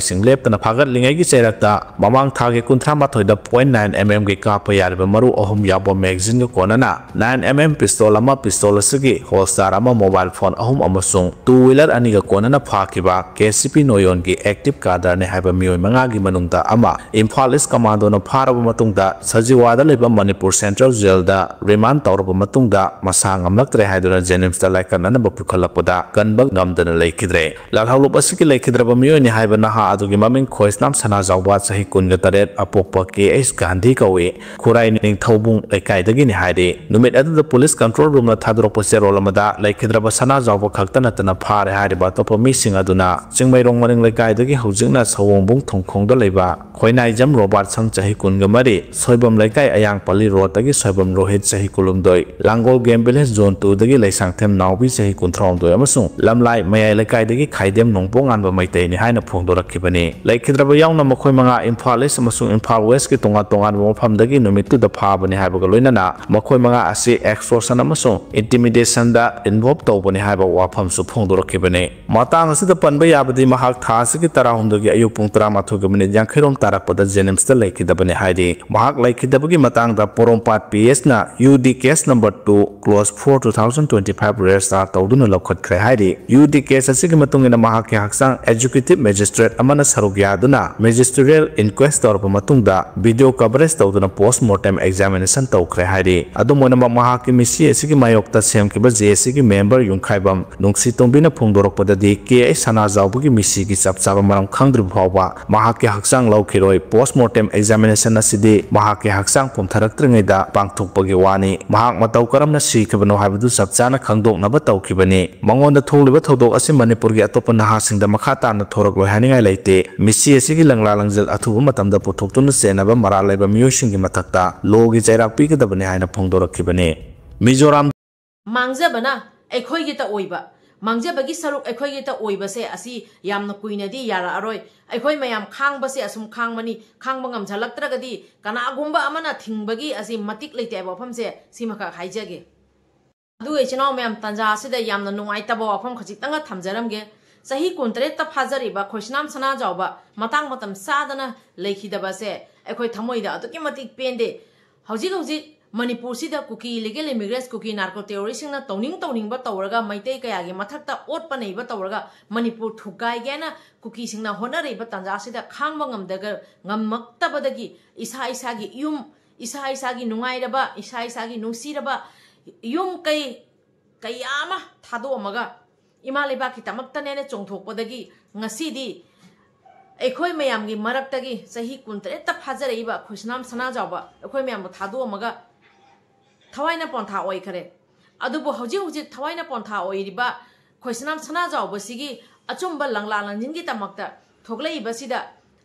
ꯁꯤꯡ ꯂꯦꯞꯇꯅ ꯐꯥꯒꯠꯂꯤꯉꯩꯒꯤ ꯆꯩꯔꯛꯇ ꯃꯃꯥꯡ ꯊꯥꯒꯤ ꯀꯨꯟꯊ꯭ꯔꯥ ꯃꯥꯊꯣꯏꯗ ꯄꯣꯏꯟ ꯅꯥꯏꯟ ꯑꯦꯝ ꯑꯦꯝꯒꯤ ꯀꯥꯞꯄ ꯌꯥꯔꯤꯕ ꯃꯔꯨ ꯑꯍꯨꯝ ꯌꯥꯎꯕ ꯃꯦꯒꯥꯖꯤꯟꯒ ꯀꯣꯟꯅꯅ ꯅꯥꯏꯟ ꯑꯦꯝ ꯑꯦꯝ ꯄꯤꯁꯇꯣꯜ ꯑꯃ, ꯄꯤꯁꯇꯣꯜ ꯑꯁꯤꯒꯤ ꯍꯣꯜꯁꯇꯥꯔ ꯑꯃ, ꯃꯣꯕꯥꯏꯜ ꯐꯣꯟ ꯑꯍꯨꯝ ꯑꯃꯁꯨꯡ ꯇꯨ ꯋꯤꯂꯔ ꯑꯅꯤꯒ ꯀꯣꯟꯅꯅ ꯐꯥꯈꯤꯕ ꯀꯦ ꯁꯤ ꯄꯤ ꯅꯣꯌꯣꯟꯒꯤ ꯑꯦꯛꯇꯤꯚ ꯀꯥꯗꯔꯅꯤ ꯍꯥꯏꯕ ꯃꯤꯑꯣꯏ ꯃꯉꯥꯒꯤ ꯃꯅꯨꯡꯗ ꯑꯃ ꯏꯝꯐꯥꯜ ꯏꯁ ꯀꯃꯥꯟꯗꯣꯅ ꯐꯥꯔꯕ ꯃꯇꯨꯡꯗ ꯁꯖꯤꯋꯥꯗ ꯂꯩꯕ ꯃꯅꯤꯄꯨꯔ ꯁꯦꯟꯇ꯭ꯔꯦꯜ ꯖꯦꯜꯗ ꯔꯤꯃꯥꯟ ꯇꯧꯔꯕ ꯃꯇꯨꯡꯗ ꯃꯁꯥ ꯉꯝꯂꯛꯇ꯭ꯔꯦ ꯍꯥꯏꯗꯨꯅ ꯖꯦꯅꯤꯝꯁꯇ ꯂꯥꯏꯀꯠꯅꯅꯕ ꯄꯨꯈꯠꯂꯛꯄꯗ ꯀꯟꯕ ꯉꯝꯗꯅ ꯂꯩꯈꯤꯗ꯭ꯔꯦ꯫ ꯂꯥꯜꯍꯧꯂꯨꯞ ꯑꯁꯤꯒꯤ ꯂꯩꯈꯤꯗ꯭ꯔꯕ ꯃꯤꯑꯣꯏꯅꯤ ꯍꯥꯏꯕ ꯅꯍꯥ ꯑꯗꯨꯒꯤ ꯃꯃꯤꯡ ꯈꯣꯏꯁꯅꯥꯝ ꯁꯅꯥꯖꯥꯎꯕ, ꯆꯍꯤ ꯀꯨꯟꯒ ꯇꯔꯦꯠ, ꯑꯄꯣꯛꯄ ꯀꯦ ꯑꯩꯆ ꯒꯥꯟꯙꯤ ꯀꯧꯏ꯫ ꯈꯨꯔꯥꯏ ꯅꯤꯡꯊꯧꯕꯨꯡ ꯂꯩꯀꯥꯏꯗꯒꯤꯅꯤ ꯍꯥꯏꯔꯤ꯫ ꯅꯨꯃꯤꯠ ꯑꯗꯨꯗ ꯄꯨꯂꯤꯁ ꯀꯟꯇ꯭ꯔꯣꯜ ꯔꯨꯝꯅ ꯊꯥꯗꯣꯔꯛꯄ ꯆꯦꯔꯣꯜ ꯑꯃꯗ ꯂꯩꯈꯤꯗ꯭ꯔꯕ ꯁꯅꯥꯖꯥꯎꯕ ꯈꯛꯇ ꯅꯠꯇꯅ ꯐꯥꯔꯦ ꯍꯥꯏꯔꯤꯕ ꯑꯇꯣꯞꯄ ꯃꯤꯁꯤꯡ ꯑꯗꯨꯅ ꯆꯤꯡꯃꯩꯔꯣꯡ ꯃꯅꯤꯡ ꯂꯩꯀꯥꯏꯗꯒꯤ ꯍꯧꯖꯤꯛꯅ ꯁꯑꯣꯡꯕꯨꯡ ꯊꯣꯡꯈꯣꯡꯗ ꯂꯩꯕ ꯈꯣꯏꯅꯥꯏꯖꯝ ꯔꯣꯕꯥꯔꯠꯁꯟ, ꯆꯍꯤ ꯀꯨꯟꯒ ꯃꯔꯤ, ꯁꯣꯏꯕꯝ ꯂꯩꯀꯥꯏ ꯑꯌꯥꯡꯄꯜꯂꯤ ꯔꯣꯗꯇꯒꯤ ꯁꯣꯏꯕꯝ ꯔꯣꯍꯤꯠ, ꯆꯍꯤ ꯀꯨꯟꯍꯨꯝꯗꯣꯏ, ꯂꯥꯡꯒꯣꯜ ꯒꯦꯝ ꯚꯤꯂꯦꯖ ꯖꯣꯟ ꯇꯨꯗꯒꯤ ꯂꯩꯁꯥꯡꯊꯦꯝ ꯅꯥꯎꯕꯤ, ꯆꯍꯤ ꯀꯨꯟꯊ꯭ꯔꯥꯍꯨꯝꯗꯣꯏ ꯑꯃꯁꯨꯡ ꯂꯝꯂꯥꯏ ꯃꯌꯥꯏ ꯂꯩꯀꯥꯏꯗꯒꯤ ꯈꯥꯏꯗꯦꯝ ꯅꯣꯡꯄꯣꯛ ꯉꯥꯟꯕ ꯃꯩꯇꯩꯅꯤ ꯍꯥꯏꯅ ꯐꯣꯡꯗꯣꯔꯛꯈꯤꯕꯅꯤ꯫ ꯂꯩꯈꯤꯗ꯭ꯔꯕ ꯌꯥꯎꯅ ꯃꯈꯣꯏ ꯃꯉꯥ ꯏꯝꯐꯥꯜ ꯏꯁ ꯑꯃꯁꯨꯡ ꯏꯝꯐꯥꯜ ꯋꯦꯁꯀꯤ ꯇꯣꯉꯥꯟ ꯇꯣꯉꯥꯟꯕ ꯃꯐꯝꯗꯒꯤ ꯅꯨꯃꯤꯠꯇꯨꯗ ꯐꯥꯕꯅꯤ ꯍꯥꯏꯕꯒ ꯂꯣꯏꯅꯅ ꯃꯈꯣꯏ ꯃꯉꯥ ꯑꯁꯤ ꯑꯦꯛꯁꯇꯣꯔꯁꯟ ꯑꯃꯁꯨꯡ ꯏꯟꯇꯤꯃꯤꯗꯦꯁꯟꯗ ꯏꯟꯚꯣꯜꯕ ꯇꯧꯕꯅꯤ ꯍꯥꯏꯕ ꯋꯥꯐꯝꯁꯨ ꯐꯣꯡꯗꯣꯔꯛꯈꯤꯕꯅꯤ꯫ ꯃꯇꯥꯡ ꯑꯁꯤꯗ ꯄꯟꯕ ꯌꯥꯕꯗꯤ ꯃꯍꯥꯛ ꯊꯥ ꯑꯁꯤꯒꯤ ꯇꯔꯥꯍꯨꯝꯗꯣꯏꯒꯤ ꯑꯌꯨꯛ ꯄꯨꯡ ꯇꯔꯥꯃꯥꯊꯣꯏꯒ ꯃꯤꯅꯤꯠ ꯌꯥꯡꯈꯩꯔꯣꯝ ꯇꯥꯔꯛꯄꯗ ꯖꯦꯅꯤꯝꯁꯇ ꯂꯩꯈꯤꯗꯕꯅꯤ ꯍꯥꯏꯔꯤ꯫ ꯃꯍꯥꯛ ꯂꯩꯈꯤꯗꯕꯒꯤ ꯃꯇꯥꯡꯗ ꯄꯣꯔꯣꯝꯄꯥꯠ ꯄꯤ ꯑꯦꯁꯅ U D case number two close for two thousand twenty five register ꯇꯧꯗꯨꯅ ꯂꯧꯈꯠꯈ꯭ꯔꯦ ꯍꯥꯏꯔꯤ꯫ ꯌꯨ ꯗꯤ ꯀꯦꯁ ꯑꯁꯤꯒꯤ ꯃꯇꯨꯡ ꯏꯟꯅ ꯃꯍꯥꯛꯀꯤ ꯍꯛꯆꯥꯡ ꯑꯦꯛꯖꯤꯀ꯭ꯌꯨꯇꯤꯚ ꯃꯦꯖꯤꯁꯇ꯭ꯔꯦꯠ ꯑꯃꯅ ꯁꯔꯨꯛ ꯌꯥꯗꯨꯅ magisterial inquest ꯇꯧꯔꯕ ꯃꯇꯨꯡꯗ video coverage ꯇꯧꯗꯨꯅ post mortem examination ꯇꯧꯈ꯭ꯔꯦ ꯍꯥꯏꯔꯤ꯫ ꯑꯗꯨꯝ ꯑꯣꯏꯅꯃꯛ, ꯃꯍꯥꯛꯀꯤ ꯃꯤꯁꯤ ꯑꯁꯤꯒꯤ ꯃꯥꯌꯣꯛꯇ ꯁꯦꯝꯈꯤꯕ J A C ꯒꯤ member ꯌꯨꯝꯈꯥꯏꯕꯝ ꯅꯨꯡꯁꯤ ꯇꯣꯝꯕꯤꯅ ꯐꯣꯡꯗꯣꯔꯛꯄꯗꯗꯤ, K H ꯁꯅꯥꯖꯥꯎꯕꯒꯤ ꯃꯤꯁꯤꯒꯤ ꯆꯞ ꯆꯥꯕ ꯃꯔꯝ ꯈꯪꯗ꯭ꯔꯤꯕ ꯐꯥꯎꯕ ꯃꯍꯥꯛꯀꯤ ꯍꯛꯆꯥꯡ ꯂꯧꯈꯤꯔꯣꯏ꯫ Post mortem examination ꯑꯁꯤꯗꯤ ꯃꯍꯥꯛꯀꯤ ꯍꯛꯆꯥꯡ ꯄꯨꯝꯊꯔꯛꯇ꯭ꯔꯤꯉꯩꯗ ꯄꯥꯡꯊꯣꯛꯄꯒꯤ ꯋꯥꯅꯤ꯫ ꯃꯍꯥꯛ ꯃꯇꯧ ꯀꯔꯝꯅ ꯁꯤꯈꯤꯕꯅꯣ ꯍꯥꯏꯕꯗꯨ ꯆꯞ ꯆꯥꯅ ꯈꯪꯗꯣꯛꯅꯕ ꯇꯧꯈꯤꯕꯅꯤ꯫ ꯃꯉꯣꯟꯗ ꯊꯣꯛꯂꯤꯕ ꯊꯧꯗꯣꯛ ꯑꯁꯤ ꯃꯅꯤꯄꯨꯔꯒꯤ ꯑꯇꯣꯞꯄ ꯅꯍꯥꯁꯤꯡꯗ ꯃꯈꯥ ꯇꯥꯅ ꯊꯣꯔꯛꯂꯣꯏ ꯍꯥꯏꯅꯤꯡꯉꯥꯏ ꯂꯩꯇꯦ꯫ ꯃꯤꯁꯤ ꯑꯁꯤꯒꯤ ꯂꯪꯂꯥ ꯂꯪꯖꯦꯜ ꯑꯊꯨꯕ ꯃꯇꯝꯗ ꯄꯨꯊꯣꯛꯇꯨꯅ ꯆꯦꯟꯅꯕ ꯃꯔꯥꯜ ꯂꯩꯕ ꯃꯤꯑꯣꯏꯁꯤꯡꯒꯤ ꯃꯊꯛꯇ lawꯒꯤ ꯆꯩꯔꯥꯛ ꯄꯤꯒꯗꯕꯅꯤ ꯍꯥꯏꯅ ꯐꯣꯡꯗꯣꯔꯛꯈꯤꯕꯅꯤ꯫ ꯃꯤꯖꯣꯔꯥꯝ ꯃꯥꯡꯖꯕꯅ ꯑꯩꯈꯣꯏꯒꯤꯇ ꯑꯣꯏꯕ, ꯃꯥꯡꯖꯕꯒꯤ ꯁꯔꯨꯛ ꯑꯩꯈꯣꯏꯒꯤꯇ ꯑꯣꯏꯕꯁꯦ ꯑꯁꯤ ꯌꯥꯝꯅ ꯀꯨꯏꯅꯗꯤ ꯌꯥꯔꯛꯑꯔꯣꯏ꯫ ꯑꯩꯈꯣꯏ ꯃꯌꯥꯝ ꯈꯥꯡꯕꯁꯦ ꯑꯁꯨꯝ ꯈꯥꯡꯕꯅꯤ, ꯈꯥꯡꯕ ꯉꯝꯁꯤꯜꯂꯛꯇ꯭ꯔꯒꯗꯤ ꯀꯅꯥꯒꯨꯝꯕ ꯑꯃꯅ ꯊꯤꯡꯕꯒꯤ ꯑꯁꯤ ꯃꯇꯤꯛ ꯂꯩꯇꯦ ꯍꯥꯏꯕ ꯋꯥꯐꯝꯁꯦ ꯁꯤꯃꯈꯛ ꯍꯥꯏꯖꯒꯦ꯫ ꯑꯗꯨꯒ ꯏꯆꯤꯟ ꯏꯅꯥꯎ ꯃꯌꯥꯝ, ꯇꯥꯟꯖꯥ ꯑꯁꯤꯗ ꯌꯥꯝꯅ ꯅꯨꯡꯉꯥꯏꯇꯕ ꯋꯥꯐꯝ ꯈꯖꯤꯛꯇꯪꯒ ꯊꯝꯖꯔꯝꯒꯦ꯫ ꯆꯍꯤ ꯀꯨꯟꯇꯔꯦꯠꯇ ꯐꯥꯖꯔꯤꯕ ꯈꯣꯏꯁꯅꯥꯝ ꯁꯅꯥꯖꯥꯎꯕ ꯃꯇꯥꯡ ꯃꯇꯝ ꯆꯥꯗꯅ ꯂꯩꯈꯤꯗꯕꯁꯦ ꯑꯩꯈꯣꯏ ꯊꯃꯣꯏꯗ ꯑꯗꯨꯛꯀꯤ ꯃꯇꯤꯛ ꯄꯦꯟꯗꯦ꯫ ꯍꯧꯖꯤꯛ ꯍꯧꯖꯤꯛ ꯃꯅꯤꯄꯨꯔꯁꯤꯗ ꯀꯨꯀꯤ illegal immigrants, ꯀꯨꯀꯤ narco terroristꯁꯤꯡꯅ ꯇꯧꯅꯤꯡ ꯇꯧꯅꯤꯡꯕ ꯇꯧꯔꯒ, ꯃꯩꯇꯩ ꯀꯌꯥꯒꯤ ꯃꯊꯛꯇ ꯑꯣꯠꯄ ꯅꯩꯕ ꯇꯧꯔꯒ ꯃꯅꯤꯄꯨꯔ ꯊꯨꯒꯥꯏꯒꯦꯅ ꯀꯨꯀꯤꯁꯤꯡꯅ ꯍꯣꯠꯅꯔꯤꯕ ꯇꯥꯟꯖꯥꯁꯤꯗ ꯈꯥꯡꯕ ꯉꯝꯗꯒ-, ꯉꯝꯃꯛꯇꯕꯗꯒꯤ ꯏꯁꯥ ꯏꯁꯥꯒꯤ ꯌꯨꯝ, ꯏꯁꯥ ꯏꯁꯥꯒꯤ ꯅꯨꯡꯉꯥꯏꯔꯕ, ꯏꯁꯥ ꯏꯁꯥꯒꯤ ꯅꯨꯡꯁꯤꯔꯕ ꯌꯨꯝ ꯀꯩ ꯀꯌꯥ ꯑꯃ ꯊꯥꯗꯣꯛꯑꯝꯃꯒ ꯏꯃꯥ ꯂꯩꯕꯥꯛꯀꯤꯗꯃꯛꯇꯅꯦꯅ ꯆꯣꯡꯊꯣꯛꯄꯗꯒꯤ ꯉꯁꯤꯗꯤ ꯑꯩꯈꯣꯏ ꯃꯌꯥꯝꯒꯤ ꯃꯔꯛꯇꯒꯤ ꯆꯍꯤ ꯀꯨꯟꯇꯔꯦꯠꯇ ꯐꯥꯖꯔꯛꯏꯕ ꯈꯣꯏꯁꯅꯥꯝ ꯁꯅꯥꯖꯥꯎꯕ ꯑꯩꯈꯣꯏ ꯃꯌꯥꯝꯕꯨ ꯊꯥꯗꯣꯛꯑꯝꯃꯒ ꯊꯋꯥꯏꯅ ꯄꯣꯟꯊꯥ ꯑꯣꯏꯈꯔꯦ꯫ ꯑꯗꯨꯕꯨ ꯍꯧꯖꯤꯛ ꯍꯧꯖꯤꯛ ꯊꯋꯥꯏꯅ ꯄꯣꯟꯊꯥ ꯑꯣꯏꯔꯤꯕ ꯈꯣꯏꯁꯅꯥꯝ ꯁꯅꯥꯖꯥꯎꯕꯁꯤꯒꯤ ꯑꯆꯨꯝꯕ ꯂꯪꯂꯥ ꯂꯪꯖꯤꯟꯒꯤ ꯇꯃꯛꯇ ꯊꯣꯛꯂꯛꯏꯕꯁꯤꯗ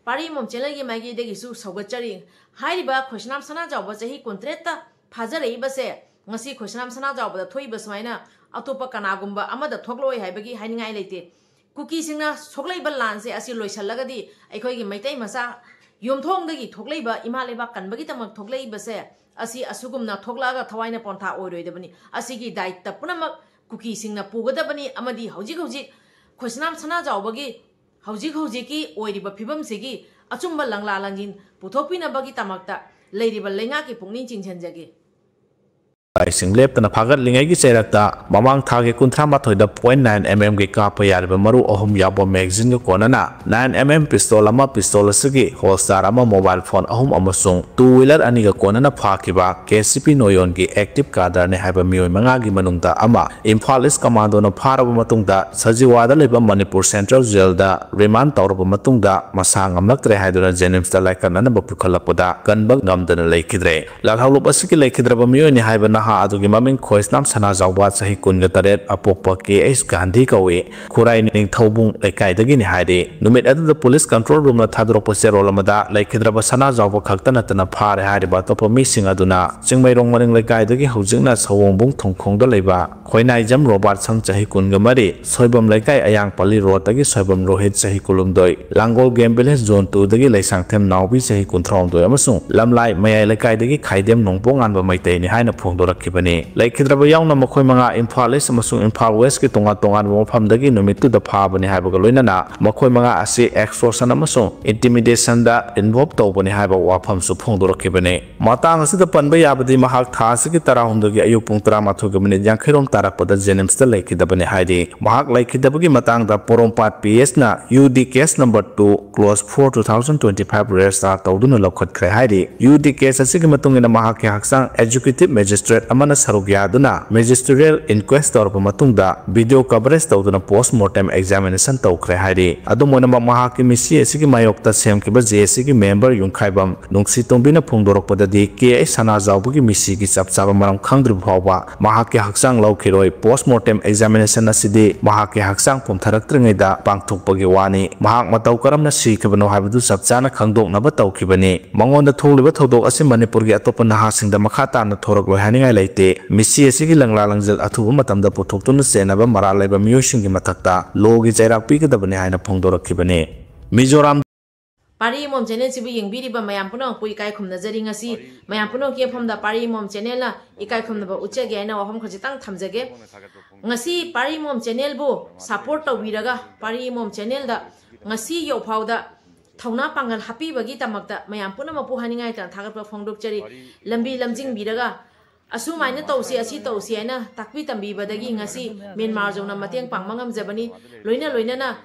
ꯄꯥꯔꯤ ꯃꯣꯝ channelꯒꯤ ꯃꯥꯏꯀꯩꯗꯒꯤꯁꯨ ꯁꯧꯒꯠꯆꯔꯤ꯫ ꯍꯥꯏꯔꯤꯕ ꯈꯣꯏꯁꯅꯥꯝ ꯁꯅꯥꯖꯥꯎꯕ ꯆꯍꯤ ꯀꯨꯟꯇꯔꯦꯠꯇ ꯐꯥꯖꯔꯛꯏꯕꯁꯦ ꯉꯁꯤ ꯈꯣꯏꯁꯅꯥꯝ ꯁꯅꯥꯖꯥꯎꯕꯗ ꯊꯣꯛꯏꯕ ꯁꯨꯃꯥꯏꯅ ꯑꯇꯣꯞꯄ ꯀꯅꯥꯒꯨꯝꯕ ꯑꯃꯗ ꯊꯣꯛꯂꯛꯑꯣꯏ ꯍꯥꯏꯕꯒꯤ ꯍꯥꯏꯅꯤꯡꯉꯥꯏ ꯂꯩꯇꯦ꯫ ꯀꯨꯀꯤꯁꯤꯡꯅ ꯁꯣꯛꯂꯛꯏꯕ ꯂꯥꯟꯁꯦ ꯑꯁꯤ ꯂꯣꯏꯁꯤꯜꯂꯒꯗꯤ ꯑꯩꯈꯣꯏꯒꯤ ꯃꯩꯇꯩ ꯃꯆꯥ ꯌꯨꯝꯊꯣꯡꯗꯒꯤ ꯊꯣꯛꯂꯛꯏꯕ, ꯏꯃꯥ ꯂꯩꯕꯥꯛ ꯀꯟꯕꯒꯤꯗꯃꯛ ꯊꯣꯛꯂꯛꯏꯕꯁꯦ ꯑꯁꯤ ꯑꯁꯨꯒꯨꯝꯅ ꯊꯣꯛꯂꯛꯑꯒ ꯊꯋꯥꯏꯅ ꯄꯣꯟꯊꯥ ꯑꯣꯏꯔꯣꯏꯗꯕꯅꯤ꯫ ꯑꯁꯤꯒꯤ ꯗꯥꯏꯇ ꯄꯨꯝꯅꯃꯛ ꯀꯨꯀꯤꯁꯤꯡꯅ ꯄꯨꯒꯗꯕꯅꯤ ꯑꯃꯗꯤ ꯍꯧꯖꯤꯛ ꯍꯧꯖꯤꯛ ꯈꯣꯏꯁꯅꯥꯝ ꯁꯅꯥꯖꯥꯎꯕꯒꯤ ꯍꯧꯖꯤꯛ ꯍꯧꯖꯤꯛꯀꯤ ꯑꯣꯏꯔꯤꯕ ꯐꯤꯕꯝꯁꯤꯒꯤ ꯑꯆꯨꯝꯕ ꯂꯪꯂꯥ ꯂꯪꯖꯤꯟ ꯄꯨꯊꯣꯛꯄꯤꯅꯕꯒꯤꯗꯃꯛꯇ ꯂꯩꯔꯤꯕ ꯂꯩꯉꯥꯛꯀꯤ ꯄꯨꯛꯅꯤꯡ ꯆꯤꯡꯁꯤꯟꯖꯒꯦ꯫ ꯁꯤꯡ ꯂꯦꯞꯇꯅ ꯐꯥꯒꯠꯂꯤꯉꯩꯒꯤ ꯆꯩꯔꯛꯇ ꯃꯃꯥꯡ ꯊꯥꯒꯤ ꯀꯨꯟꯊ꯭ꯔꯥ ꯃꯥꯊꯣꯏꯗ point nine mm ꯒꯤ ꯀꯥꯞꯄ ꯌꯥꯔꯤꯕ ꯃꯔꯨ ꯑꯍꯨꯝ ꯌꯥꯎꯕ magazine ꯒ ꯀꯣꯟꯅꯅ nine mm pistol ꯑꯃ, pistol ꯑꯁꯤꯒꯤ holster ꯑꯃ, mobile phone ꯑꯍꯨꯝ ꯑꯃꯁꯨꯡ two wheeler ꯑꯅꯤꯒ ꯀꯣꯟꯅꯅ ꯐꯥꯈꯤꯕ KCP ꯅꯣꯌꯣꯟꯒꯤ active cadre ꯅꯤ ꯍꯥꯏꯕ ꯃꯤꯑꯣꯏ ꯃꯉꯥꯒꯤ ꯃꯅꯨꯡꯗ ꯑꯃ ꯏꯝꯐꯥꯜ East Commando ꯅ ꯐꯥꯔꯕ ꯃꯇꯨꯡꯗ ꯁꯖꯤꯋꯥꯗ ꯂꯩꯕ ꯃꯅꯤꯄꯨꯔ Central Jail ꯗ remand ꯇꯧꯔꯕ ꯃꯇꯨꯡꯗ ꯃꯁꯥ ꯉꯝꯂꯛꯇ꯭ꯔꯦ ꯍꯥꯏꯗꯨꯅ JNIMS ꯇ ꯂꯥꯏꯀꯠꯅꯅꯕ ꯄꯨꯈꯠꯂꯛꯄꯗ ꯀꯟꯕ ꯉꯝꯗꯅ ꯂꯩꯈꯤꯗ꯭ꯔꯦ꯫ ꯂꯥꯜꯍꯧꯂꯨꯞ ꯑꯁꯤꯒꯤ ꯂꯩꯈꯤꯗ꯭ꯔꯕ ꯃꯤꯑꯣꯏꯅꯤ ꯍꯥꯏꯕ ꯅꯍꯥ ꯑꯗꯨꯒꯤ ꯃꯃꯤꯡ ꯈꯣꯏꯁꯅꯥꯝ ꯁꯅꯥꯖꯥꯎꯕ, ꯆꯍꯤ ꯀꯨꯟꯒ ꯇꯔꯦꯠ, ꯑꯄꯣꯛꯄ ꯀꯦ ꯑꯩꯆ ꯒꯥꯟꯙꯤ ꯀꯧꯏ, ꯈꯨꯔꯥꯏ ꯅꯤꯡꯊꯧꯕꯨꯡ ꯂꯩꯀꯥꯏꯗꯒꯤꯅꯤ ꯍꯥꯏꯔꯤ꯫ ꯅꯨꯃꯤꯠ ꯑꯗꯨꯗ police control room ꯅ ꯊꯥꯗꯣꯔꯛꯄ ꯆꯦꯔꯣꯜ ꯑꯃꯗ ꯂꯩꯈꯤꯗ꯭ꯔꯕ ꯁꯅꯥꯖꯥꯎꯕ ꯈꯛꯇ ꯅꯠꯇꯅ ꯐꯥꯔꯦ ꯍꯥꯏꯔꯤꯕ ꯑꯇꯣꯞꯄ ꯃꯤꯁꯤꯡ ꯑꯗꯨꯅ ꯆꯤꯡꯃꯩꯔꯣꯡ ꯃꯅꯤꯡ ꯂꯩꯀꯥꯏꯗꯒꯤ ꯍꯧꯖꯤꯛꯅ ꯁꯑꯣꯡꯕꯨꯡ ꯊꯣꯡꯈꯣꯡꯗ ꯂꯩꯕ ꯈꯣꯏꯅꯥꯏꯖꯝ ꯔꯣꯕꯥꯔꯠꯁꯟ, ꯆꯍꯤ ꯀꯨꯟꯒ ꯃꯔꯤ, ꯁꯣꯏꯕꯝ ꯂꯩꯀꯥꯏ ꯑꯌꯥꯡꯄꯜꯂꯤ ꯔꯣꯗꯇꯒꯤ ꯁꯣꯏꯕꯝ ꯔꯣꯍꯤꯠ, ꯆꯍꯤ ꯀꯨꯟꯍꯨꯝꯗꯣꯏ, ꯂꯥꯡꯒꯣꯜ game village zone two ꯗꯒꯤ ꯂꯩꯁꯥꯡꯊꯦꯝ ꯅꯥꯎꯕꯤ, ꯆꯍꯤ ꯀꯨꯟꯊ꯭ꯔꯥꯍꯨꯝꯗꯣꯏ ꯑꯃꯁꯨꯡ ꯂꯝꯂꯥꯏ ꯃꯌꯥꯏ ꯂꯩꯀꯥꯏꯗꯒꯤ ꯈꯥꯏꯗꯦꯝ ꯅꯣꯡꯄꯣꯛꯉꯥꯟꯕ ꯃꯩꯇꯩꯅꯤ ꯍꯥꯏꯅ ꯐꯣꯡꯗꯣꯔꯛꯈꯤꯕꯅꯤ꯫ ꯂꯩꯈꯤꯗ꯭ꯔꯕ ꯌꯥꯎꯅ ꯃꯈꯣꯏ ꯃꯉꯥ ꯏꯝꯐꯥꯜ East ꯑꯃꯁꯨꯡ ꯏꯝꯐꯥꯜ West ꯀꯤ ꯇꯣꯉꯥꯟ ꯇꯣꯉꯥꯟꯕ ꯃꯐꯝꯗꯒꯤ ꯅꯨꯃꯤꯠꯇꯨꯗ ꯐꯥꯕꯅꯤ ꯍꯥꯏꯕꯒ ꯂꯣꯏꯅꯅ ꯃꯈꯣꯏ ꯃꯉꯥ ꯑꯁꯤ extortion ꯑꯃꯁꯨꯡ intimidation ꯗ involve ꯇꯧꯕꯅꯤ ꯍꯥꯏꯕ ꯋꯥꯐꯝꯁꯨ ꯐꯣꯡꯗꯣꯔꯛꯈꯤꯕꯅꯤ꯫ ꯃꯇꯥꯡ ꯑꯁꯤꯗ ꯄꯟꯕ ꯌꯥꯕꯗꯤ ꯃꯍꯥꯛ ꯊꯥ ꯑꯁꯤꯒꯤ ꯇꯔꯥꯍꯨꯝꯗꯣꯏꯒꯤ ꯑꯌꯨꯛ ꯄꯨꯡ ꯇꯔꯥꯃꯥꯊꯣꯏꯒ minute ꯌꯥꯡꯈꯩꯔꯣꯝ ꯇꯥꯔꯛꯄꯗ JNIMS ꯇ ꯂꯩꯈꯤꯗꯕꯅꯤ ꯍꯥꯏꯔꯤ꯫ ꯃꯍꯥꯛ ꯂꯩꯈꯤꯗꯕꯒꯤ ꯃꯇꯥꯡꯗ ꯄꯣꯔꯣꯝꯄꯥꯠ P S ꯅ U D case number two clause four two thousand twenty five register ꯇꯧꯗꯨꯅ ꯂꯧꯈꯠꯈ꯭ꯔꯦ ꯍꯥꯏꯔꯤ꯫ U D case ꯑꯁꯤꯒꯤ ꯃꯇꯨꯡ ꯏꯟꯅ ꯃꯍꯥꯛꯀꯤ ꯍꯛꯆꯥꯡ executive magistrate ꯑꯃꯅ ꯁꯔꯨꯛ ꯌꯥꯗꯨꯅ magisterial inquest ꯇꯧꯔꯕ ꯃꯇꯨꯡꯗ video coverage ꯇꯧꯗꯨꯅ post mortem examination ꯇꯧꯈ꯭ꯔꯦ ꯍꯥꯏꯔꯤ꯫ ꯑꯗꯨꯝ ꯑꯣꯏꯅꯃꯛ ꯃꯍꯥꯛꯀꯤ ꯃꯤꯁꯤ ꯑꯁꯤꯒꯤ ꯃꯥꯌꯣꯛꯇ ꯁꯦꯝꯈꯤꯕ J C ꯒꯤ member ꯌꯨꯝꯈꯥꯏꯕꯝ ꯅꯨꯡꯁꯤꯇꯣꯝꯕꯤꯅ ꯐꯣꯡꯗꯣꯔꯛꯄꯗꯗꯤ ꯀꯦ ꯑꯩꯆ ꯁꯅꯥꯖꯥꯎꯕꯒꯤ ꯃꯤꯁꯤꯒꯤ ꯆꯞ ꯆꯥꯕ ꯃꯔꯝ ꯈꯪꯗ꯭ꯔꯤꯕ ꯐꯥꯎꯕ ꯃꯍꯥꯛꯀꯤ ꯍꯛꯆꯥꯡ ꯂꯧꯈꯤꯔꯣꯏ꯫ Post mortem examination ꯑꯁꯤꯗꯤ ꯃꯍꯥꯛꯀꯤ ꯍꯛꯆꯥꯡ ꯄꯨꯝꯊꯔꯛꯇ꯭ꯔꯤꯉꯩꯗ ꯄꯥꯡꯊꯣꯛꯄꯒꯤ ꯋꯥꯅꯤ꯫ ꯃꯍꯥꯛ ꯃꯇꯧ ꯀꯔꯝꯅ ꯁꯤꯈꯤꯕꯅꯣ ꯍꯥꯏꯕꯗꯨ ꯆꯞ ꯆꯥꯅ ꯈꯪꯗꯣꯛꯅꯕ ꯇꯧꯈꯤꯕꯅꯤ꯫ ꯃꯉꯣꯟꯗ ꯊꯣꯛꯂꯤꯕ ꯊꯧꯗꯣꯛ ꯑꯁꯤ ꯃꯅꯤꯄꯨꯔꯒꯤ ꯑꯇꯣꯞꯄ ꯅꯍꯥꯁꯤꯡꯗ ꯃꯈꯥ ꯇꯥꯅ ꯊꯣꯔꯛꯂꯣꯏ ꯍꯥꯏꯅꯤꯡꯉꯥꯏ ꯂꯩꯇꯦ꯫ ꯃꯤꯁꯤ ꯑꯁꯤꯒꯤ ꯂꯪꯂꯥ ꯂꯪꯖꯤꯜ ꯑꯊꯨꯕ ꯃꯇꯝꯗ ꯄꯨꯊꯣꯛꯇꯨꯅ ꯆꯦꯟꯅꯕ ꯃꯔꯥꯜ ꯂꯩꯕ ꯃꯤꯑꯣꯏꯁꯤꯡꯒꯤ ꯃꯊꯛꯇ law ꯒꯤ ꯆꯩꯔꯥꯛ ꯄꯤꯒꯗꯕꯅꯤ ꯍꯥꯏꯅ ꯐꯣꯡꯗꯣꯔꯛꯈꯤꯕꯅꯤ꯫ ꯃꯤꯖꯣꯔꯥꯝ ꯄꯥꯔꯤ ꯑꯃꯣꯝ ꯆꯦꯅꯦꯜꯁꯤꯕꯨ ꯌꯦꯡꯕꯤꯔꯤꯕ ꯃꯌꯥꯝ ꯄꯨꯝꯅꯃꯛꯄꯨ ꯏꯀꯥꯏ ꯈꯨꯝꯅꯖꯔꯤ꯫ ꯉꯁꯤ ꯃꯌꯥꯝ ꯄꯨꯝꯅꯃꯛꯀꯤ ꯃꯐꯝꯗ ꯄꯥꯔꯤ ꯑꯃꯣꯝ ꯆꯦꯅꯦꯜꯅ ꯏꯀꯥꯏ ꯈꯨꯝꯅꯕ ꯎꯠꯆꯒꯦ ꯍꯥꯏꯅ ꯋꯥꯐꯝ ꯈꯖꯤꯛꯇꯪ ꯊꯝꯖꯒꯦ꯫ ꯉꯁꯤ ꯄꯥꯔꯤ ꯑꯃꯣꯝ ꯆꯦꯅꯦꯜꯕꯨ support ꯇꯧꯕꯤꯔꯒ ꯄꯥꯔꯤ ꯑꯃꯣꯝ ꯆꯦꯅꯦꯜꯗ ꯉꯁꯤ ꯌꯧꯐꯥꯎꯗ ꯊꯧꯅꯥ ꯄꯥꯡꯒꯜ ꯍꯥꯞꯄꯤꯕꯒꯤꯗꯃꯛꯇ ꯃꯌꯥꯝ ꯄꯨꯝꯅꯃꯛꯄꯨ ꯍꯥꯏꯅꯤꯡꯉꯥꯏ ꯂꯩꯇꯅ ꯊꯥꯒꯠꯄ ꯐꯣꯡꯗꯣꯛꯆꯔꯤ꯫ ꯂꯝꯕꯤ ꯂꯝꯖꯤꯡꯕꯤꯔꯒ ꯑꯁꯨꯃꯥꯏꯅ ꯇꯧꯁꯤ, ꯑꯁꯤ ꯇꯧꯁꯤ ꯍꯥꯏꯅ ꯇꯥꯛꯄꯤ ꯇꯝꯕꯤꯕꯗꯒꯤ ꯉꯁꯤ ꯃ꯭ꯌꯥꯟꯃꯥꯔ ꯌꯧꯅ ꯃꯇꯦꯡ ꯄꯥꯡꯕ ꯉꯝꯖꯕꯅꯤ꯫ ꯂꯣꯏꯅ ꯂꯣꯏꯅꯅ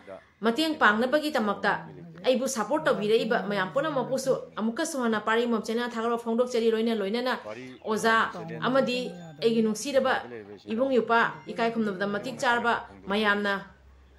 ꯃꯇꯦꯡ ꯄꯥꯡꯅꯕꯒꯤꯗꯃꯛꯇ ꯑꯩꯕꯨ ꯁꯄꯣꯔꯠ ꯇꯧꯕꯤꯔꯛꯏꯕ ꯃꯌꯥꯝ ꯄꯨꯝꯅꯃꯛꯄꯨꯁꯨ ꯑꯃꯨꯛꯀꯁꯨ ꯍꯟꯅ ꯄꯥꯔꯤ ꯃꯣꯝ ꯆꯦꯅꯦꯜ ꯊꯥꯒꯠꯄ ꯐꯣꯡꯗꯣꯛꯆꯔꯤ꯫ ꯂꯣꯏꯅ ꯂꯣꯏꯅꯅ ꯑꯣꯖꯥ ꯑꯃꯗꯤ ꯑꯩꯒꯤ ꯅꯨꯡꯁꯤꯔꯕ ꯏꯕꯨꯡ ꯏꯄ꯭ꯋꯥ, ꯏꯀꯥꯏ ꯈꯨꯝꯅꯕꯗ ꯃꯇꯤꯛ ꯆꯥꯔꯕ ꯃꯌꯥꯝꯅ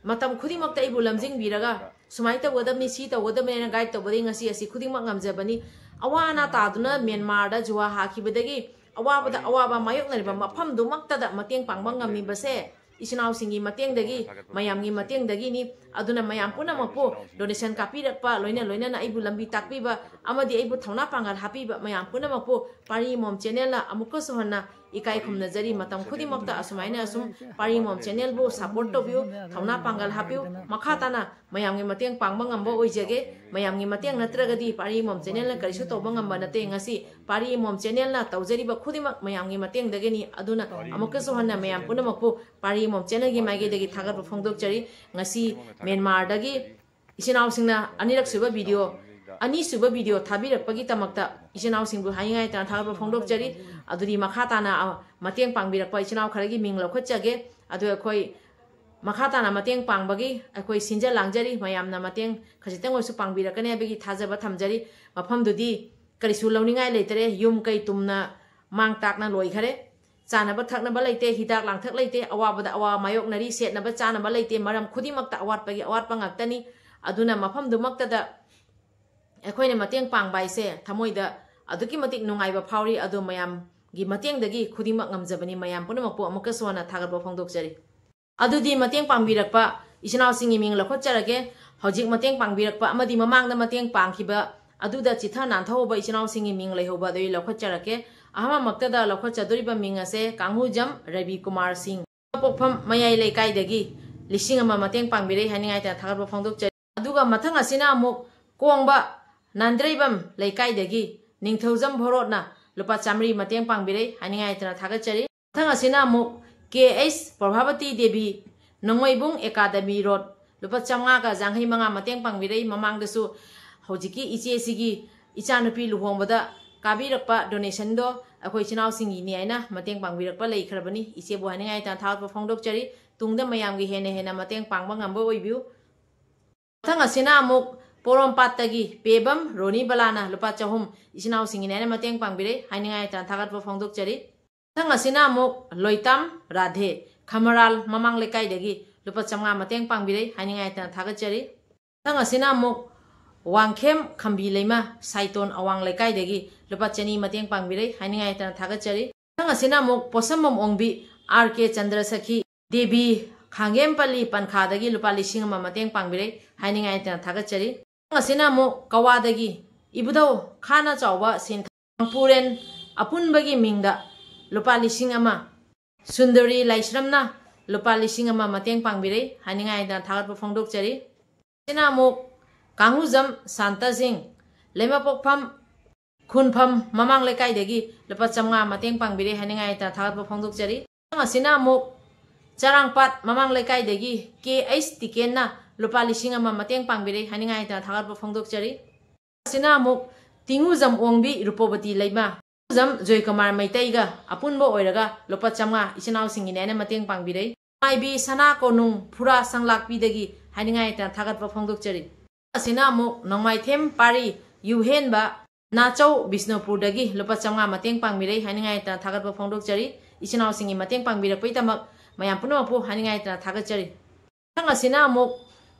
ꯃꯇꯝ ꯈꯨꯗꯤꯡꯃꯛꯇ ꯑꯩꯕꯨ ꯂꯝꯖꯤꯡꯕꯤꯔꯒ ꯁꯨꯃꯥꯏꯅ ꯇꯧꯒꯗꯕꯅꯤ, ꯁꯤ ꯇꯧꯒꯗꯕꯅꯤ ꯍꯥꯏꯅ ꯒꯥꯏꯗ ꯇꯧꯕꯗꯒꯤ ꯉꯁꯤ ꯑꯁꯤ ꯈꯨꯗꯤꯡꯃꯛ ꯉꯝꯖꯕꯅꯤ꯫ ꯑꯋꯥ ꯑꯅꯥ ꯇꯥꯗꯨꯅ ꯃ꯭ꯌꯥꯟꯃꯥꯔꯗ ꯖꯨꯋꯥ ꯍꯥꯈꯤꯕꯗꯒꯤ ꯑꯋꯥꯕꯗ ꯑꯋꯥꯕ ꯃꯥꯌꯣꯛꯅꯔꯤꯕ ꯃꯐꯝꯗꯨꯃꯛꯇꯗ ꯃꯇꯦꯡ ꯄꯥꯡꯕ ꯉꯝꯃꯤꯕꯁꯦ ꯏꯆꯤꯟ ꯏꯅꯥꯎꯁꯤꯡꯒꯤ ꯃꯇꯦꯡꯗꯒꯤ, ꯃꯌꯥꯝꯒꯤ ꯃꯇꯦꯡꯗꯒꯤꯅꯤ꯫ ꯑꯗꯨꯅ ꯃꯌꯥꯝ ꯄꯨꯝꯅꯃꯛꯄꯨ ꯗꯣꯅꯦꯁꯟ ꯀꯥꯞꯄꯤꯔꯛꯄ, ꯂꯣꯏꯅ ꯂꯣꯏꯅꯅ ꯑꯩꯕꯨ ꯂꯝꯕꯤ ꯇꯥꯛꯄꯤꯕ ꯑꯃꯗꯤ ꯑꯩꯕꯨ ꯊꯧꯅꯥ ꯄꯥꯡꯒꯜ ꯍꯥꯞꯄꯤꯕ ꯃꯌꯥꯝ ꯄꯨꯝꯅꯃꯛꯄꯨ ꯄꯥꯔꯤ ꯃꯣꯝ ꯆꯦꯅꯦꯜꯅ ꯑꯃꯨꯛꯀꯁꯨ ꯍꯟꯅ ꯏꯀꯥꯏ ꯈꯨꯝꯅꯖꯔꯤ꯫ ꯃꯇꯝ ꯈꯨꯗꯤꯡꯃꯛꯇ ꯑꯁꯨꯃꯥꯏꯅ ꯑꯁꯨꯝ ꯄꯥꯔꯤ ꯃꯣꯝ ꯆꯦꯅꯦꯜꯕꯨ ꯁꯄꯣꯔꯠ ꯇꯧꯕꯤꯌꯨ, ꯊꯧꯅꯥ ꯄꯥꯡꯒꯜ ꯍꯥꯞꯄꯤꯌꯨ꯫ ꯃꯈꯥ ꯇꯥꯅ ꯃꯌꯥꯝꯒꯤ ꯃꯇꯦꯡ ꯄꯥꯡꯕ ꯉꯝꯕ ꯑꯣꯏꯖꯒꯦ꯫ ꯃꯌꯥꯝꯒꯤ ꯃꯇꯦꯡ ꯅꯠꯇ꯭ꯔꯒꯗꯤ ꯄꯥꯔꯤ ꯃꯣꯝ ꯆꯦꯅꯦꯜꯅ ꯀꯔꯤꯁꯨ ꯇꯧꯕ ꯉꯝꯕ ꯅꯠꯇꯦ꯫ ꯉꯁꯤ ꯄꯥꯔꯤ ꯃꯣꯝ ꯆꯦꯅꯦꯜꯅ ꯇꯧꯖꯔꯤꯕ ꯈꯨꯗꯤꯡꯃꯛ ꯃꯌꯥꯝꯒꯤ ꯃꯇꯦꯡꯗꯒꯤꯅꯤ꯫ ꯑꯗꯨꯅ ꯑꯃꯨꯛꯀꯁꯨ ꯍꯟꯅ ꯃꯌꯥꯝ ꯄꯨꯝꯅꯃꯛꯄꯨ ꯄꯥꯔꯤ ꯃꯣꯝ ꯆꯦꯅꯦꯜꯒꯤ ꯃꯥꯏꯀꯩꯗꯒꯤ ꯊꯥꯒꯠꯄ ꯐꯣꯡꯗꯣꯛꯆꯔꯤ꯫ ꯉꯁꯤ ꯃ꯭ꯌꯥꯟꯃꯥꯔꯗꯒꯤ ꯏꯆꯤꯟ ꯏꯅꯥꯎꯁꯤꯡꯅ ꯑꯅꯤꯔꯛ ꯁꯨꯕ ꯚꯤꯗꯤꯑꯣ, ꯑꯅꯤꯁꯨꯕ ꯚꯤꯗꯤꯑꯣ ꯊꯥꯕꯤꯔꯛꯄꯒꯤꯗꯃꯛꯇ ꯏꯆꯤꯟ ꯏꯅꯥꯎꯁꯤꯡꯕꯨ ꯍꯥꯏꯅꯤꯡꯉꯥꯏ ꯂꯩꯇꯅ ꯊꯥꯒꯠꯄ ꯐꯣꯡꯗꯣꯛꯆꯔꯤ꯫ ꯑꯗꯨꯗꯤ ꯃꯈꯥ ꯇꯥꯅ, ꯑ, ꯃꯇꯦꯡ ꯄꯥꯡꯕꯤꯔꯛꯄ ꯏꯆꯤꯟ ꯏꯅꯥꯎ ꯈꯔꯒꯤ ꯃꯤꯡ ꯂꯧꯈꯠꯆꯒꯦ꯫ ꯑꯗꯨ ꯑꯩꯈꯣꯏ ꯃꯈꯥ ꯇꯥꯅ ꯃꯇꯦꯡ ꯄꯥꯡꯕꯒꯤ ꯑꯩꯈꯣꯏ ꯁꯤꯟꯖ ꯂꯥꯡꯖꯔꯤ꯫ ꯃꯌꯥꯝꯅ ꯃꯇꯦꯡ ꯈꯖꯤꯛꯇꯪ ꯑꯣꯏꯔꯁꯨ ꯄꯥꯡꯕꯤꯔꯛꯀꯅꯤ ꯍꯥꯏꯕꯒꯤ ꯊꯥꯖꯕ ꯊꯝꯖꯔꯤ꯫ ꯃꯐꯝꯗꯨꯗꯤ ꯀꯔꯤꯁꯨ ꯂꯧꯅꯤꯡꯉꯥꯏ ꯂꯩꯇꯔꯦ꯫ ꯌꯨꯝ ꯀꯩ ꯇꯨꯝꯅ ꯃꯥꯡ ꯇꯥꯛꯅ ꯂꯣꯏꯈꯔꯦ꯫ ꯆꯥꯅꯕ ꯊꯛꯅꯕ ꯂꯩꯇꯦ, ꯍꯤꯗꯥꯛ ꯂꯥꯡꯊꯛ ꯂꯩꯇꯦ, ꯑꯋꯥꯕꯗ ꯑꯋꯥꯕ ꯃꯥꯌꯣꯛꯅꯔꯤ, ꯁꯦꯠꯅꯕ ꯆꯥꯅꯕ ꯂꯩꯇꯦ, ꯃꯔꯝ ꯈꯨꯗꯤꯡꯃꯛꯇ ꯑꯋꯥꯠꯄꯒꯤ ꯑꯋꯥꯠꯄ ꯉꯥꯛꯇꯅꯤ꯫ ꯑꯗꯨꯅ ꯃꯐꯝꯗꯨꯃꯛꯇꯗ ꯑꯩꯈꯣꯏꯅ ꯃꯇꯦꯡ ꯄꯥꯡꯕ ꯍꯥꯏꯁꯦ ꯊꯃꯣꯏꯗ ꯑꯗꯨꯛꯀꯤ ꯃꯇꯤꯛ ꯅꯨꯡꯉꯥꯏꯕ ꯐꯥꯎꯔꯤ꯫ ꯑꯗꯨ ꯃꯌꯥꯝꯒꯤ ꯃꯇꯦꯡꯗꯒꯤ ꯈꯨꯗꯤꯡꯃꯛ ꯉꯝꯖꯕꯅꯤ꯫ ꯃꯌꯥꯝ ꯄꯨꯝꯅꯃꯛꯄꯨ ꯑꯃꯨꯛꯀꯁꯨ ꯍꯟꯅ ꯊꯥꯒꯠꯄ ꯐꯣꯡꯗꯣꯛꯆꯔꯤ꯫ ꯑꯗꯨꯗꯤ ꯃꯇꯦꯡ ꯄꯥꯡꯕꯤꯔꯛꯄ ꯏꯆꯤꯟ ꯏꯅꯥꯎꯁꯤꯡꯒꯤ ꯃꯤꯡ ꯂꯧꯈꯠꯆꯔꯒꯦ꯫ ꯍꯧꯖꯤꯛ ꯃꯇꯦꯡ ꯄꯥꯡꯕꯤꯔꯛꯄ ꯑꯃꯗꯤ ꯃꯃꯥꯡꯗ ꯃꯇꯦꯡ ꯄꯥꯡꯈꯤꯕ ꯑꯗꯨꯗ ꯆꯤꯊ ꯅꯥꯟꯊꯍꯧꯕ ꯏꯆꯤꯟ ꯏꯅꯥꯎꯁꯤꯡꯒꯤ ꯃꯤꯡ ꯂꯩꯍꯧꯕ ꯑꯗꯨ ꯑꯩ ꯂꯧꯈꯠꯆꯔꯛꯀꯦ꯫ ꯑꯍꯥꯟꯕꯃꯛꯇꯗ ꯂꯧꯈꯠꯆꯗꯣꯔꯤꯕ ꯃꯤꯡ ꯑꯁꯦ ꯀꯥꯡꯍꯨꯖꯝ ꯔꯕꯤ ꯀꯨꯃꯥꯔ ꯁꯤꯡ, ꯄꯣꯛꯐꯝ ꯃꯌꯥꯏ ꯂꯩꯀꯥꯏꯗꯒꯤ ꯂꯤꯁꯤꯡ ꯑꯃ ꯃꯇꯦꯡ ꯄꯥꯡꯕꯤꯔꯦ ꯍꯥꯏꯅꯤꯡꯉꯥꯏꯇ ꯊꯥꯒꯠꯄ ꯐꯣꯡꯗꯣꯛꯆꯔꯤ꯫ ꯑꯗꯨꯒ ꯃꯊꯪ ꯑꯁꯤꯅ ꯑꯃꯨꯛ ꯀꯣꯡꯕ ꯅꯥꯟꯗ꯭ꯔꯩꯕꯝ ꯂꯩꯀꯥꯏꯗꯒꯤ ꯅꯤꯡꯊꯧꯖꯝ ꯚꯣꯔꯣꯠꯅ ꯂꯨꯄꯥ ꯆꯥꯃꯔꯤ ꯃꯇꯦꯡ ꯄꯥꯡꯕꯤꯔꯦ ꯍꯥꯏꯅꯤꯡꯉꯥꯏꯇꯅ ꯊꯥꯒꯠꯆꯔꯤ꯫ ꯃꯊꯪ ꯑꯁꯤꯅ ꯑꯃꯨꯛ ꯀꯦ H Prabhavati Devi, ꯅꯣꯡꯃꯩꯕꯨꯡ academy road, ꯂꯨꯄꯥ ꯆꯥꯝꯃꯉꯥꯒ ꯌꯥꯡꯈꯩ ꯃꯉꯥ ꯃꯇꯦꯡ ꯄꯥꯡꯕꯤꯔꯛꯏ꯫ ꯃꯃꯥꯡꯗꯁꯨ ꯍꯧꯖꯤꯛꯀꯤ ꯏꯆꯦꯁꯤꯒꯤ ꯏꯆꯥꯅꯨꯄꯤ ꯂꯨꯍꯣꯡꯕꯗ ꯀꯥꯕꯤꯔꯛꯄ donationꯗꯣ ꯑꯩꯈꯣꯏ ꯏꯆꯤꯟ ꯏꯅꯥꯎꯁꯤꯡꯒꯤꯅꯤ ꯍꯥꯏꯅ ꯃꯇꯦꯡ ꯄꯥꯡꯕꯤꯔꯛꯄ ꯂꯩꯈ꯭ꯔꯕꯅꯤ꯫ ꯏꯆꯦꯕꯨ ꯍꯥꯏꯅꯤꯡꯉꯥꯏ ꯂꯩꯇꯅ ꯊꯥꯒꯠꯄ ꯐꯣꯡꯗꯣꯛꯆꯔꯤ꯫ ꯇꯨꯡꯗ ꯃꯌꯥꯝꯒꯤ ꯍꯦꯟꯅ ꯍꯦꯟꯅ ꯃꯇꯦꯡ ꯄꯥꯡꯕ ꯉꯝꯕ ꯑꯣꯏꯕꯤꯌꯨ꯫ ꯃꯊꯪ ꯑꯁꯤꯅ ꯑꯃꯨꯛ ꯄꯣꯔꯣꯝꯄꯥꯠꯇꯒꯤ ꯄꯦꯕꯝ ꯔꯣꯅꯤ ꯕꯂꯥꯅ ꯂꯨꯄꯥ ꯆꯍꯨꯝ ꯏꯆꯤꯟ ꯏꯅꯥꯎꯁꯤꯡꯒꯤꯅꯤ ꯍꯥꯏꯅ ꯃꯇꯦꯡ ꯄꯥꯡꯕꯤꯔꯦ, ꯍꯥꯏꯅꯤꯡꯉꯥꯏ ꯂꯩꯇꯅ ꯊꯥꯒꯠꯄ ꯐꯣꯡꯗꯣꯛꯆꯔꯤ꯫ ꯃꯊꯪ ꯑꯁꯤꯅ ꯑꯃꯨꯛ ꯂꯣꯏꯇꯥꯝ ꯔꯥꯙꯦ, ꯈꯃꯔꯥꯜ ꯃꯃꯥꯡ ꯂꯩꯀꯥꯏꯗꯒꯤ ꯂꯨꯄꯥ ꯆꯥꯝꯃꯉꯥ ꯃꯇꯦꯡ ꯄꯥꯡꯕꯤꯔꯦ, ꯍꯥꯏꯅꯤꯡꯉꯥꯏ ꯂꯩꯇꯅ ꯊꯥꯒꯠꯆꯔꯤ꯫ ꯃꯊꯪ ꯑꯁꯤꯅ ꯑꯃꯨꯛ ꯋꯥꯡꯈꯦꯝ ꯈꯝꯕꯤ ꯂꯩꯃ, ꯁꯥꯏꯇꯣꯟ ꯑꯋꯥꯡ ꯂꯩꯀꯥꯏꯗꯒꯤ ꯂꯨꯄꯥ ꯆꯅꯤ ꯃꯇꯦꯡ ꯄꯥꯡꯕꯤꯔꯦ, ꯍꯥꯏꯅꯤꯡꯉꯥꯏ ꯂꯩꯇꯅ ꯊꯥꯒꯠꯆꯔꯤ꯫ ꯃꯊꯪ ꯑꯁꯤꯅ ꯑꯃꯨꯛ ꯄꯣꯠꯁꯝꯕꯝ ꯑꯣꯡꯕꯤ, ꯑꯥꯔ ꯀꯦ ꯆꯟꯗ꯭ꯔꯁꯈꯤ, ꯗꯦꯕꯤ ꯈꯥꯡꯒꯦꯝꯄꯜꯂꯤ ꯄꯟꯈꯥꯗꯒꯤ ꯂꯨꯄꯥ ꯂꯤꯁꯤꯡ ꯑꯃ ꯃꯇꯦꯡ ꯄꯥꯡꯕꯤꯔꯦ, ꯍꯥꯏꯅꯤꯡꯉꯥꯏ ꯂꯩꯇꯅ ꯊꯥꯒꯠꯆꯔꯤ꯫ ꯃꯊꯪ ꯑꯁꯤꯅ ꯑꯃꯨꯛ ꯀꯋꯥꯗꯒꯤ ꯏꯕꯨꯙꯧ ꯈꯥꯅ ꯆꯥꯎꯕ ꯁꯦꯟꯊ-, ꯃꯥꯡꯄꯨꯔꯦꯟ ꯑꯄꯨꯟꯕꯒꯤ ꯃꯤꯡꯗ ꯂꯨꯄꯥ ꯂꯤꯁꯤꯡ ꯑꯃ, ꯁꯨꯟꯗꯔꯤ ꯂꯥꯏꯁ꯭ꯔꯝꯅ ꯂꯨꯄꯥ ꯂꯤꯁꯤꯡ ꯑꯃ ꯃꯇꯦꯡ ꯄꯥꯡꯕꯤꯔꯦ, ꯍꯥꯏꯅꯤꯡꯉꯥꯏ ꯂꯩꯇꯅ ꯊꯥꯒꯠꯄ ꯐꯣꯡꯗꯣꯛꯆꯔꯤ꯫ ꯑꯁꯤꯅ ꯑꯃꯨꯛ ꯀꯥꯡꯉꯨꯖꯝ ꯁꯥꯟꯇ ꯁꯤꯡ, ꯂꯩꯃꯄꯣꯛꯐꯝ ꯈꯨꯟꯐꯝ ꯃꯃꯥꯡ ꯂꯩꯀꯥꯏꯗꯒꯤ ꯂꯨꯄꯥ ꯆꯥꯝꯃꯉꯥ ꯃꯇꯦꯡ ꯄꯥꯡꯕꯤꯔꯦ, ꯍꯥꯏꯅꯤꯡꯉꯥꯏ ꯂꯩꯇꯅ ꯊꯥꯒꯠꯄ ꯐꯣꯡꯗꯣꯛꯆꯔꯤ꯫ ꯃꯊꯪ ꯑꯁꯤꯅ ꯑꯃꯨꯛ ꯆꯔꯥꯡꯄꯥꯠ ꯃꯃꯥꯡ ꯂꯩꯀꯥꯏꯗꯒꯤ ꯀꯦ ꯑꯩꯆ ꯇꯤꯀꯦꯟꯅ ꯂꯨꯄꯥ ꯂꯤꯁꯤꯡ ꯑꯃ ꯃꯇꯦꯡ ꯄꯥꯡꯕꯤꯔꯦ, ꯍꯥꯏꯅꯤꯡꯉꯥꯏ ꯂꯩꯇꯅ ꯊꯥꯒꯠꯄ ꯐꯣꯡꯗꯣꯛꯆꯔꯤ꯫ ꯑꯁꯤꯅ ꯑꯃꯨꯛ ꯇꯤꯡꯉꯨꯖꯝ ꯑꯣꯡꯕꯤ ꯔꯨꯄꯣꯕꯇꯤ ꯂꯩꯃ, ꯇꯤꯡꯉꯨꯖꯝ ꯖꯣꯏꯀꯨꯃꯥꯔ ꯃꯩꯇꯩꯒ ꯑꯄꯨꯟꯕ ꯑꯣꯏꯔꯒ ꯂꯨꯄꯥ ꯆꯥꯝꯃꯉꯥ ꯏꯆꯤꯟ ꯏꯅꯥꯎꯁꯤꯡꯒꯤꯅꯦ ꯍꯥꯏꯅ ꯃꯇꯦꯡ ꯄꯥꯡꯕꯤꯔꯦ꯫ ꯃꯥꯏꯕꯤ ꯁꯅꯥ ꯀꯣꯅꯨꯡ ꯐꯨꯔꯥ ꯁꯪꯂꯥꯛꯄꯤꯗꯒꯤ ꯍꯥꯏꯅꯤꯡꯉꯥꯏ ꯂꯩꯇꯅ ꯊꯥꯒꯠꯄ ꯐꯣꯡꯗꯣꯛꯆꯔꯤ꯫ ꯑꯁꯤꯅ ꯑꯃꯨꯛ ꯅꯣꯡꯃꯥꯏꯊꯦꯝ ꯄꯥꯔꯤ ꯌꯨꯍꯦꯟꯕ ꯅꯥꯆꯧ ꯕꯤꯁꯅꯨꯄꯨꯔꯗꯒꯤ ꯂꯨꯄꯥ ꯆꯥꯝꯃꯉꯥ ꯃꯇꯦꯡ ꯄꯥꯡꯕꯤꯔꯦ, ꯍꯥꯏꯅꯤꯡꯉꯥꯏ ꯂꯩꯇꯅ ꯊꯥꯒꯠꯄ ꯐꯣꯡꯗꯣꯛꯆꯔꯤ꯫ ꯏꯆꯤꯟ ꯏꯅꯥꯎꯁꯤꯡꯒꯤ ꯃꯇꯦꯡ ꯄꯥꯡꯕꯤꯔꯛꯄꯒꯤꯗꯃꯛ ꯃꯌꯥꯝ ꯄꯨꯝꯅꯃꯛꯄꯨ ꯍꯥꯏꯅꯤꯡꯉꯥꯏ ꯂꯩꯇꯅ ꯊꯥꯒꯠꯆꯔꯤ꯫ ꯃꯊꯪ ꯑꯁꯤꯅ ꯑꯃꯨꯛ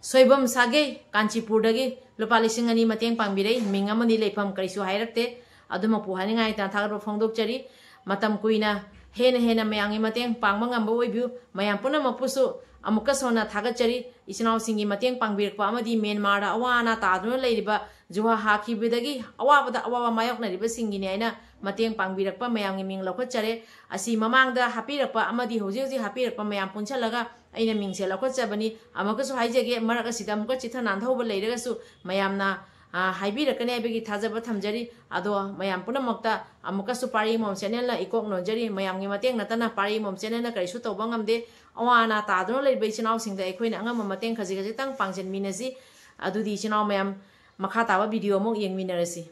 ꯁꯣꯏꯕꯝ ꯁꯥꯒꯩ ꯀꯥꯟꯆꯤꯄꯨꯔꯗꯒꯤ ꯂꯨꯄꯥ ꯂꯤꯁꯤꯡ ꯑꯅꯤ ꯃꯇꯦꯡ ꯄꯥꯡꯕꯤꯔꯦ꯫ ꯃꯤꯡ ꯑꯃꯗꯤ ꯂꯩꯐꯝ ꯀꯔꯤꯁꯨ ꯍꯥꯏꯔꯛꯇꯦ꯫ ꯑꯗꯨꯃꯛꯄꯨ ꯍꯥꯏꯅꯤꯡꯉꯥꯏ ꯂꯩꯇꯅ ꯊꯥꯒꯠꯄ ꯐꯣꯡꯗꯣꯛꯆꯔꯤ꯫ ꯃꯇꯝ ꯀꯨꯏꯅ ꯍꯦꯟꯅ ꯍꯦꯟꯅ ꯃꯌꯥꯝꯒꯤ ꯃꯇꯦꯡ ꯄꯥꯡꯕ ꯉꯝꯕ ꯑꯣꯏꯕꯤꯌꯨ꯫ ꯃꯌꯥꯝ ꯄꯨꯝꯅꯃꯛꯄꯨꯁꯨ ꯑꯃꯨꯛꯀꯁꯨ ꯍꯟꯅ ꯊꯥꯒꯠꯆꯔꯤ꯫ ꯏꯆꯤꯟ ꯏꯅꯥꯎꯁꯤꯡꯒꯤ ꯃꯇꯦꯡ ꯄꯥꯡꯕꯤꯔꯛꯄ ꯑꯃꯗꯤ ꯃ꯭ꯌꯥꯟꯃꯥꯔꯗ ꯑꯋꯥ ꯑꯅꯥ ꯇꯥꯗꯨꯅ ꯂꯩꯔꯤꯕ ꯖꯨꯍꯥ ꯍꯥꯈꯤꯕꯗꯒꯤ ꯑꯋꯥꯕꯗ ꯑꯋꯥꯕ ꯃꯥꯌꯣꯛꯅꯔꯤꯕꯁꯤꯡꯒꯤꯅꯤ ꯍꯥꯏꯅ ꯃꯇꯦꯡ ꯄꯥꯡꯕꯤꯔꯛꯄ ꯃꯌꯥꯝꯒꯤ ꯃꯤꯡ ꯂꯧꯈꯠꯆꯔꯦ꯫ ꯑꯁꯤ ꯃꯃꯥꯡꯗ ꯍꯥꯞꯄꯤꯔꯛꯄ ꯑꯃꯗꯤ ꯍꯧꯖꯤꯛ ꯍꯧꯖꯤꯛ ꯍꯥꯞꯄꯤꯔꯛꯄ ꯃꯌꯥꯝ ꯄꯨꯟꯁꯤꯜꯂꯒ ꯑꯩꯅ ꯃꯤꯡꯁꯦ ꯂꯧꯈꯠꯆꯕꯅꯤ꯫ ꯑꯃꯨꯛꯀꯁꯨ ꯍꯥꯏꯖꯒꯦ, ꯃꯔꯛ ꯑꯁꯤꯗ ꯑꯃꯨꯛꯀ ꯆꯤꯊ ꯅꯥꯟꯊꯍꯧꯕ ꯂꯩꯔꯒꯁꯨ ꯃꯌꯥꯝꯅ, ꯑ, ꯍꯥꯏꯕꯤꯔꯛꯀꯅꯤ ꯍꯥꯏꯕꯒꯤ ꯊꯥꯖꯕ ꯊꯝꯖꯔꯤ꯫ ꯑꯗꯣ ꯃꯌꯥꯝ ꯄꯨꯝꯅꯃꯛꯇ ꯑꯃꯨꯛꯀꯁꯨ ꯄꯥꯔꯤ ꯃꯣꯝ ꯆꯦꯅꯦꯜꯅ ꯏꯀꯣꯛ ꯅꯣꯟꯖꯔꯤ꯫ ꯃꯌꯥꯝꯒꯤ ꯃꯇꯦꯡ ꯅꯠꯇꯅ ꯄꯥꯔꯤ ꯃꯣꯝ ꯆꯦꯅꯦꯜꯅ ꯀꯔꯤꯁꯨ ꯇꯧꯕ ꯉꯝꯗꯦ꯫ ꯑꯋꯥ ꯑꯅꯥ ꯇꯥꯗꯨꯅ ꯂꯩꯔꯤꯕ ꯏꯆꯤꯟ ꯏꯅꯥꯎꯁꯤꯡꯗ ꯑꯩꯈꯣꯏꯅ ꯑꯉꯝꯕ ꯃꯇꯦꯡ ꯈꯖꯤꯛ ꯈꯖꯤꯛꯇꯪ ꯄꯥꯡꯁꯤꯟꯃꯤꯟꯅꯁꯤ꯫ ꯑꯗꯨꯗꯤ ꯏꯆꯤꯟ ꯏꯅꯥꯎ ꯃꯌꯥꯝ, ꯃꯈꯥ ꯇꯥꯕ ꯚꯤꯗꯤꯑꯣ ꯑꯃꯨꯛ ꯌꯦꯡꯃꯤꯟꯅꯔꯁꯤ꯫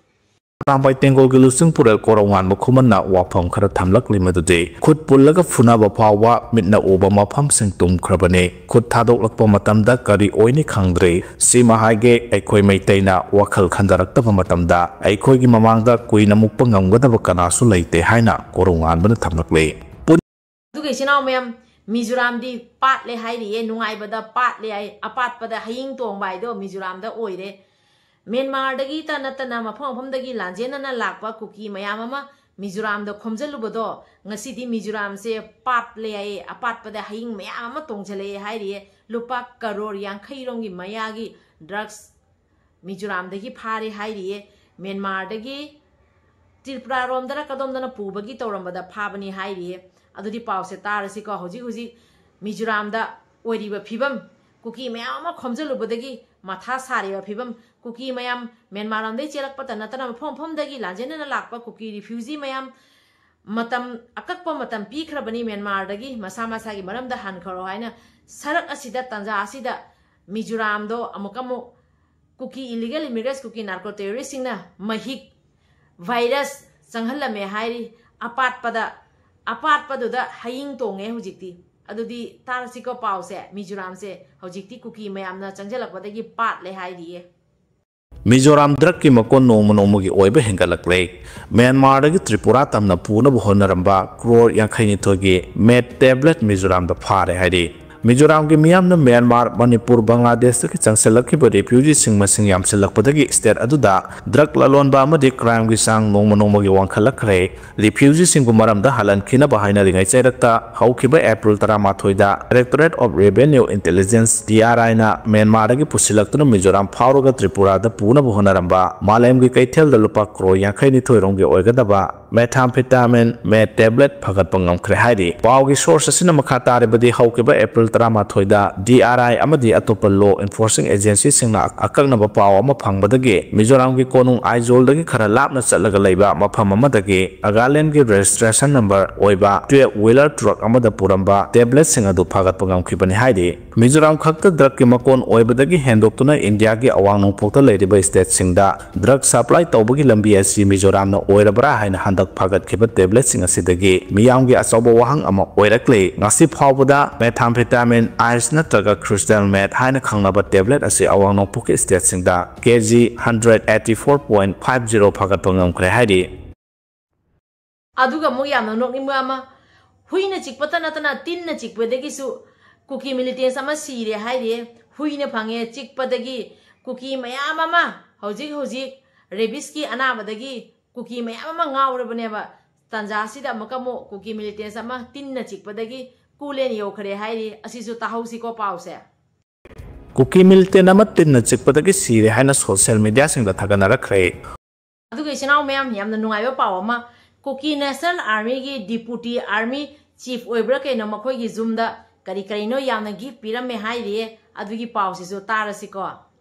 ꯑꯔꯥꯝꯕꯥꯏ ꯇꯦꯡꯒꯣꯜꯒꯤ ꯂꯨꯆꯤꯡ ꯄꯨꯔꯦꯜ ꯀꯣꯔꯧꯉꯥꯟꯕ ꯈꯨꯃꯟꯅ ꯋꯥꯐꯝ ꯈꯔ ꯊꯝꯂꯛꯂꯤ, ꯃꯗꯨꯗꯤ ꯈꯨꯠ ꯄꯨꯜꯂꯒ ꯐꯨꯅꯕ ꯐꯥꯎꯕ ꯃꯤꯠꯅ ꯎꯕ ꯃꯐꯝꯁꯤꯡ ꯇꯨꯝꯈ꯭ꯔꯕꯅꯤ꯫ ꯈꯨꯠ ꯊꯥꯗꯣꯛꯂꯛꯄ ꯃꯇꯝꯗ ꯀꯔꯤ ꯑꯣꯏꯅꯤ ꯈꯪꯗ꯭ꯔꯤ꯫ ꯁꯤꯃ ꯍꯥꯏꯒꯦ, ꯑꯩꯈꯣꯏ ꯃꯩꯇꯩꯅ ꯋꯥꯈꯜ ꯈꯟꯊꯔꯛꯇꯕ ꯃꯇꯝꯗ ꯑꯩꯈꯣꯏꯒꯤ ꯃꯃꯥꯡꯗ ꯀꯨꯏꯅ ꯃꯨꯛꯄ ꯉꯝꯒꯗꯕ ꯀꯅꯥꯁꯨ ꯂꯩꯇꯦ ꯍꯥꯏꯅ ꯀꯣꯔꯧꯉꯥꯟꯕꯅ ꯊꯝꯂꯛꯂꯤ꯫ ꯑꯗꯨꯒ ꯏꯆꯤꯟ ꯏꯅꯥꯎ ꯃꯌꯥꯝ, ꯃꯤꯖꯣꯔꯥꯝꯗꯤ ꯄꯥꯠꯂꯦ ꯍꯥꯏꯔꯤꯌꯦ, ꯅꯨꯡꯉꯥꯏꯕꯗ ꯄꯥꯠꯂꯦ ꯍꯥꯏ, ꯑꯄꯥꯠꯄꯗ ꯍꯌꯤꯡ ꯇꯣꯡꯕ ꯍꯥꯏꯗꯣ ꯃꯤꯖꯣꯔꯥꯝꯗ ꯑꯣꯏꯔꯦ꯫ ꯃ꯭ꯌꯥꯟꯃꯥꯔꯗꯒꯤꯇ ꯅꯠꯇꯅ ꯃꯐꯝ ꯃꯐꯝꯗꯒꯤ ꯂꯥꯟꯖꯦꯟꯅꯅ ꯂꯥꯛꯄ ꯀꯨꯀꯤ ꯃꯌꯥꯝ ꯑꯃ ꯃꯤꯖꯣꯔꯥꯝꯗ ꯈꯣꯝꯖꯤꯜꯂꯨꯕꯗꯣ ꯉꯁꯤꯗꯤ ꯃꯤꯖꯣꯔꯥꯝꯁꯦ ꯄꯥꯠꯂꯦ ꯍꯥꯏꯌꯦ, ꯑꯄꯥꯠꯄꯗ ꯍꯌꯤꯡ ꯃꯌꯥꯝ ꯑꯃ ꯇꯣꯡꯁꯤꯜꯂꯛꯑꯦ ꯍꯥꯏꯔꯤꯌꯦ꯫ ꯂꯨꯄꯥ ꯀꯔꯣꯔ ꯌꯥꯡꯈꯩ ꯔꯣꯝꯒꯤ ꯃꯌꯥꯒꯤ ꯗ꯭ꯔꯒꯁ ꯃꯤꯖꯣꯔꯥꯝꯗꯒꯤ ꯐꯥꯔꯦ ꯍꯥꯏꯔꯤꯌꯦ꯫ ꯃ꯭ꯌꯥꯟꯃꯥꯔꯗꯒꯤ ꯇ꯭ꯔꯤꯄꯨꯔꯥꯔꯣꯝꯗꯅ ꯀꯗꯣꯝꯗꯅ ꯄꯨꯕꯒꯤ ꯇꯧꯔꯝꯕꯗ ꯐꯥꯕꯅꯤ ꯍꯥꯏꯔꯤꯌꯦ꯫ ꯑꯗꯨꯗꯤ ꯄꯥꯎꯁꯦ ꯇꯥꯔꯁꯤꯀꯣ꯫ ꯍꯧꯖꯤꯛ ꯍꯧꯖꯤꯛ ꯃꯤꯖꯣꯔꯥꯝꯗ ꯑꯣꯏꯔꯤꯕ ꯐꯤꯕꯝ, ꯀꯨꯀꯤ ꯃꯌꯥꯝ ꯑꯃ ꯈꯣꯝꯖꯤꯜꯂꯨꯕꯗꯒꯤ ꯃꯊꯥ ꯁꯥꯔꯤꯕ ꯐꯤꯕꯝ, ꯀꯨꯀꯤ ꯃꯌꯥꯝ ꯃ꯭ꯌꯥꯟꯃꯥꯔ ꯂꯣꯝꯗꯒꯤ ꯆꯦꯜꯂꯛꯄꯇ ꯅꯠꯇꯅ ꯃꯐꯝ ꯃꯐꯝꯗꯒꯤ ꯂꯥꯟꯖꯦꯟꯅꯅ ꯂꯥꯛꯄ ꯀꯨꯀꯤ ꯔꯤꯐ꯭ꯌꯨꯖꯤ ꯃꯌꯥꯝ ꯃꯇꯝ, ꯑꯀꯛꯄ ꯃꯇꯝ ꯄꯤꯈ꯭ꯔꯕꯅꯤ ꯃ꯭ꯌꯥꯟꯃꯥꯔꯗꯒꯤ ꯃꯁꯥ ꯃꯁꯥꯒꯤ ꯃꯔꯝꯗ ꯍꯟꯈ꯭ꯔꯣ ꯍꯥꯏꯅ꯫ ꯁꯔꯛ ꯑꯁꯤꯗ, ꯇꯥꯟꯖꯥ ꯑꯁꯤꯗ ꯃꯤꯖꯣꯔꯥꯝꯗꯣ ꯑꯃꯨꯛ ꯑꯃꯨꯛ ꯀꯨꯀꯤ ꯏꯂꯤꯒꯦꯜ ꯏꯃꯤꯒ꯭ꯔꯦꯟꯠꯁ, ꯀꯨꯀꯤ ꯅꯥꯔꯀꯣ ꯇꯦꯔꯣꯔꯤꯁꯁꯤꯡꯅ ꯃꯍꯤꯛ, ꯚꯥꯏꯔꯁ ꯆꯪꯍꯜꯂꯝꯃꯦ ꯍꯥꯏꯔꯤ꯫ ꯑꯄꯥꯠꯄꯗ, ꯑꯄꯥꯠꯄꯗꯨꯗ ꯍꯌꯤꯡ ꯇꯣꯡꯉꯦ ꯍꯧꯖꯤꯛꯇꯤ꯫ ꯑꯗꯨꯗꯤ ꯇꯥꯔꯁꯤꯀꯣ ꯄꯥꯎꯁꯦ, ꯃꯤꯖꯣꯔꯥꯝꯁꯦ ꯍꯧꯖꯤꯛꯇꯤ ꯀꯨꯀꯤ ꯃꯌꯥꯝꯅ ꯆꯪꯁꯤꯜꯂꯛꯄꯗꯒꯤ ꯄꯥꯠꯂꯦ ꯍꯥꯏꯔꯤꯌꯦ꯫ ꯃꯤꯖꯣꯔꯥꯝ ꯗ꯭ꯔꯒꯀꯤ ꯃꯀꯣꯟ ꯅꯣꯡꯃ ꯅꯣꯡꯃꯒꯤ ꯑꯣꯏꯕ ꯍꯦꯟꯒꯠꯂꯛꯂꯦ꯫ ꯃ꯭ꯌꯥꯟꯃꯥꯔꯗꯒꯤ ꯇ꯭ꯔꯤꯄꯨꯔꯥ ꯇꯝꯅ ꯄꯨꯅꯕ ꯍꯣꯠꯅꯔꯝꯕ ꯀ꯭ꯔꯣꯔ ꯌꯥꯡꯈꯩ ꯅꯤꯊꯣꯏꯒꯤ ꯃꯦꯠ ꯇꯦꯕ꯭ꯂꯦꯠ ꯃꯤꯖꯣꯔꯥꯝꯗ ꯐꯥꯔꯦ ꯍꯥꯏꯔꯤ꯫ ꯃꯤꯖꯣꯔꯥꯝꯒꯤ ꯃꯤꯌꯥꯝꯅ ꯃ꯭ꯌꯥꯟꯃꯥꯔ, ꯃꯅꯤꯄꯨꯔ, ꯕꯪꯒ꯭ꯂꯥꯗꯦꯁꯇꯒꯤ ꯆꯪꯁꯤꯜꯂꯛꯈꯤꯕ ꯔꯤꯐ꯭ꯌꯨꯖꯤꯁꯤꯡ ꯃꯁꯤꯡ ꯌꯥꯝꯁꯤꯜꯂꯛꯄꯗꯒꯤ ꯁ꯭ꯇꯦꯠ ꯑꯗꯨꯗ ꯗ꯭ꯔꯒ ꯂꯂꯣꯟꯕ ꯑꯃꯗꯤ ꯀ꯭ꯔꯥꯏꯝꯒꯤ ꯆꯥꯡ ꯅꯣꯡꯃ ꯅꯣꯡꯃꯒꯤ ꯋꯥꯡꯈꯠꯂꯛꯈ꯭ꯔꯦ꯫ ꯔꯤꯐ꯭ꯌꯨꯖꯤꯁꯤꯡꯕꯨ ꯃꯔꯝꯗ ꯍꯜꯍꯟꯈꯤꯅꯕ ꯍꯥꯏꯅꯔꯤꯉꯩ ꯆꯩꯔꯛꯇ ꯍꯧꯈꯤꯕ ꯑꯦꯄ꯭ꯔꯤꯜ ꯇꯔꯥꯃꯥꯊꯣꯏꯗ Directorate of Revenue Intelligence, D R ꯑꯥꯏꯅ ꯃ꯭ꯌꯥꯟꯃꯥꯔꯗꯒꯤ ꯄꯨꯁꯤꯜꯂꯛꯇꯨꯅ ꯃꯤꯖꯣꯔꯥꯝ ꯐꯥꯎꯔꯒ ꯇ꯭ꯔꯤꯄꯨꯔꯥꯗ ꯄꯨꯅꯕ ꯍꯣꯠꯅꯔꯝꯕ ꯃꯥꯂꯦꯝꯒꯤ ꯀꯩꯊꯦꯜꯗ ꯂꯨꯄꯥ ꯀ꯭ꯔꯣꯔ ꯌꯥꯡꯈꯩ ꯅꯤꯊꯣꯏ ꯔꯣꯝꯒꯤ ꯑꯣꯏꯒꯗꯕ methamphetamine meth tablet ꯐꯒꯠꯄ ꯉꯝꯈ꯭ꯔꯦ ꯍꯥꯏꯔꯤ꯫ ꯄꯥꯎꯒꯤ source ꯑꯁꯤꯅ ꯃꯈꯥ ꯇꯥꯔꯤꯕꯗꯤ, ꯍꯧꯈꯤꯕ April ꯇꯔꯥꯃꯥꯊꯣꯏꯗ D R I ꯑꯃꯗꯤ ꯑꯇꯣꯞꯄ law enforcing agencyꯁꯤꯡꯅ ꯑꯀꯛꯅꯕ ꯄꯥꯎ ꯑꯃ ꯐꯪꯕꯗꯒꯤ ꯃꯤꯖꯣꯔꯥꯝꯒꯤ ꯀꯣꯅꯨꯡ ꯑꯥꯏꯖꯣꯜꯗꯒꯤ ꯈꯔ ꯂꯥꯞꯅ ꯆꯠꯂꯒ ꯂꯩꯕ ꯃꯐꯝ ꯑꯃꯗꯒꯤ ꯅꯥꯒꯥꯂꯦꯟꯗꯒꯤ registration number ꯑꯣꯏꯕ twelve wheeler truck ꯑꯃꯗ ꯄꯨꯔꯝꯕ tabletꯁꯤꯡ ꯑꯗꯨ ꯐꯥꯒꯠꯄ ꯉꯝꯈꯤꯕꯅꯤ ꯍꯥꯏꯔꯤ꯫ ꯃꯤꯖꯣꯔꯥꯝ ꯈꯛꯇ drugꯀꯤ ꯃꯀꯣꯟ ꯑꯣꯏꯕꯗꯒꯤ ꯍꯦꯟꯗꯣꯛꯇꯨꯅ ꯏꯟꯗꯤꯌꯥꯒꯤ ꯑꯋꯥꯡ ꯅꯣꯡꯄꯣꯛꯇ ꯂꯩꯔꯤꯕ stateꯁꯤꯡꯗ drug supply ꯇꯧꯕꯒꯤ ꯂꯝꯕꯤ ꯑꯁꯤ ꯃꯤꯖꯣꯔꯥꯝꯅ ꯑꯣꯏꯔꯕ꯭ꯔꯥ ꯍꯥꯏꯅ ꯍꯟꯗꯛ ꯐꯥꯒꯠꯈꯤꯕ tabletꯁꯤꯡ ꯑꯁꯤꯗꯒꯤ ꯃꯤꯌꯥꯝꯒꯤ ꯑꯆꯧꯕ ꯋꯥꯍꯪ ꯑꯃ ꯑꯣꯏꯔꯛꯂꯤ꯫ ꯉꯁꯤ ꯐꯥꯎꯕꯗ methamphetamine, ice ꯅꯠꯇ꯭ꯔꯒ crystal meth ꯍꯥꯏꯅ ꯈꯪꯅꯕ tablet ꯑꯁꯤ ꯑꯋꯥꯡ ꯅꯣꯡꯄꯣꯛꯀꯤ stateꯁꯤꯡꯗ K G hundred eighty four point five zero ꯐꯥꯒꯠꯄ ꯉꯝꯈ꯭ꯔꯦ ꯍꯥꯏꯔꯤ꯫ ꯑꯗꯨꯒ ꯑꯃꯨꯛ ꯌꯥꯝꯅ ꯅꯣꯛꯅꯤꯡꯕ ꯑꯃ, ꯍꯨꯏꯅ ꯆꯤꯛꯄꯇ ꯅꯠꯇꯅ ꯇꯤꯟꯅ ꯆꯤꯛꯄꯗꯒꯤꯁꯨ ꯀꯨꯀꯤ militants ꯑꯃ ꯁꯤꯔꯦ ꯍꯥꯏꯔꯤꯌꯦ꯫ ꯍꯨꯏꯅ ꯐꯪꯉꯦ ꯆꯤꯛꯄꯗꯒꯤ ꯀꯨꯀꯤ ꯃꯌꯥꯝ ꯑꯃ ꯍꯧꯖꯤꯛ ꯍꯧꯖꯤꯛ rabiesꯀꯤ ꯑꯅꯥꯕꯗꯒꯤ ꯀꯨꯀꯤ ꯃꯌꯥꯝ ꯑꯃ ꯉꯥꯎꯔꯕꯅꯦꯕ꯫ ꯇꯥꯟꯖꯥꯁꯤꯗ ꯑꯃꯨꯛꯀ ꯑꯃꯨꯛ ꯀꯨꯀꯤ militants ꯑꯃ ꯇꯤꯟꯅ ꯆꯤꯛꯄꯗꯒꯤ ꯀꯨꯂꯦꯟ ꯌꯧꯈ꯭ꯔꯦ ꯍꯥꯏꯔꯤ꯫ ꯑꯁꯤꯁꯨ ꯇꯥꯍꯧꯁꯤꯀꯣ ꯄꯥꯎꯁꯦ꯫ ꯀꯨꯀꯤ militant ꯑꯃ ꯇꯤꯟꯅ ꯆꯤꯛꯄꯗꯒꯤ ꯁꯤꯔꯦ ꯍꯥꯏꯅ social mediaꯁꯤꯡꯗ ꯊꯥꯒꯠꯅꯔꯛꯈ꯭ꯔꯦ꯫ ꯑꯗꯨꯒ ꯏꯆꯤꯟ ꯏꯅꯥꯎ ꯃꯌꯥꯝ, ꯌꯥꯝꯅ ꯅꯨꯡꯉꯥꯏꯕ ꯄꯥꯎ ꯑꯃ, ꯀꯨꯀꯤ National Armyꯒꯤ Deputy Army Chief ꯑꯣꯏꯕ꯭ꯔꯥ ꯀꯩꯅꯣ, ꯃꯈꯣꯏꯒꯤ ꯌꯨꯝꯗ ꯀꯔꯤ ꯀꯔꯤꯅꯣ ꯌꯥꯝꯅ gift ꯄꯤꯔꯝꯃꯦ ꯍꯥꯏꯔꯤꯌꯦ꯫ ꯑꯗꯨꯒꯤ ꯄꯥꯎꯁꯤꯁꯨ ꯇꯥꯔꯁꯤꯀꯣ꯫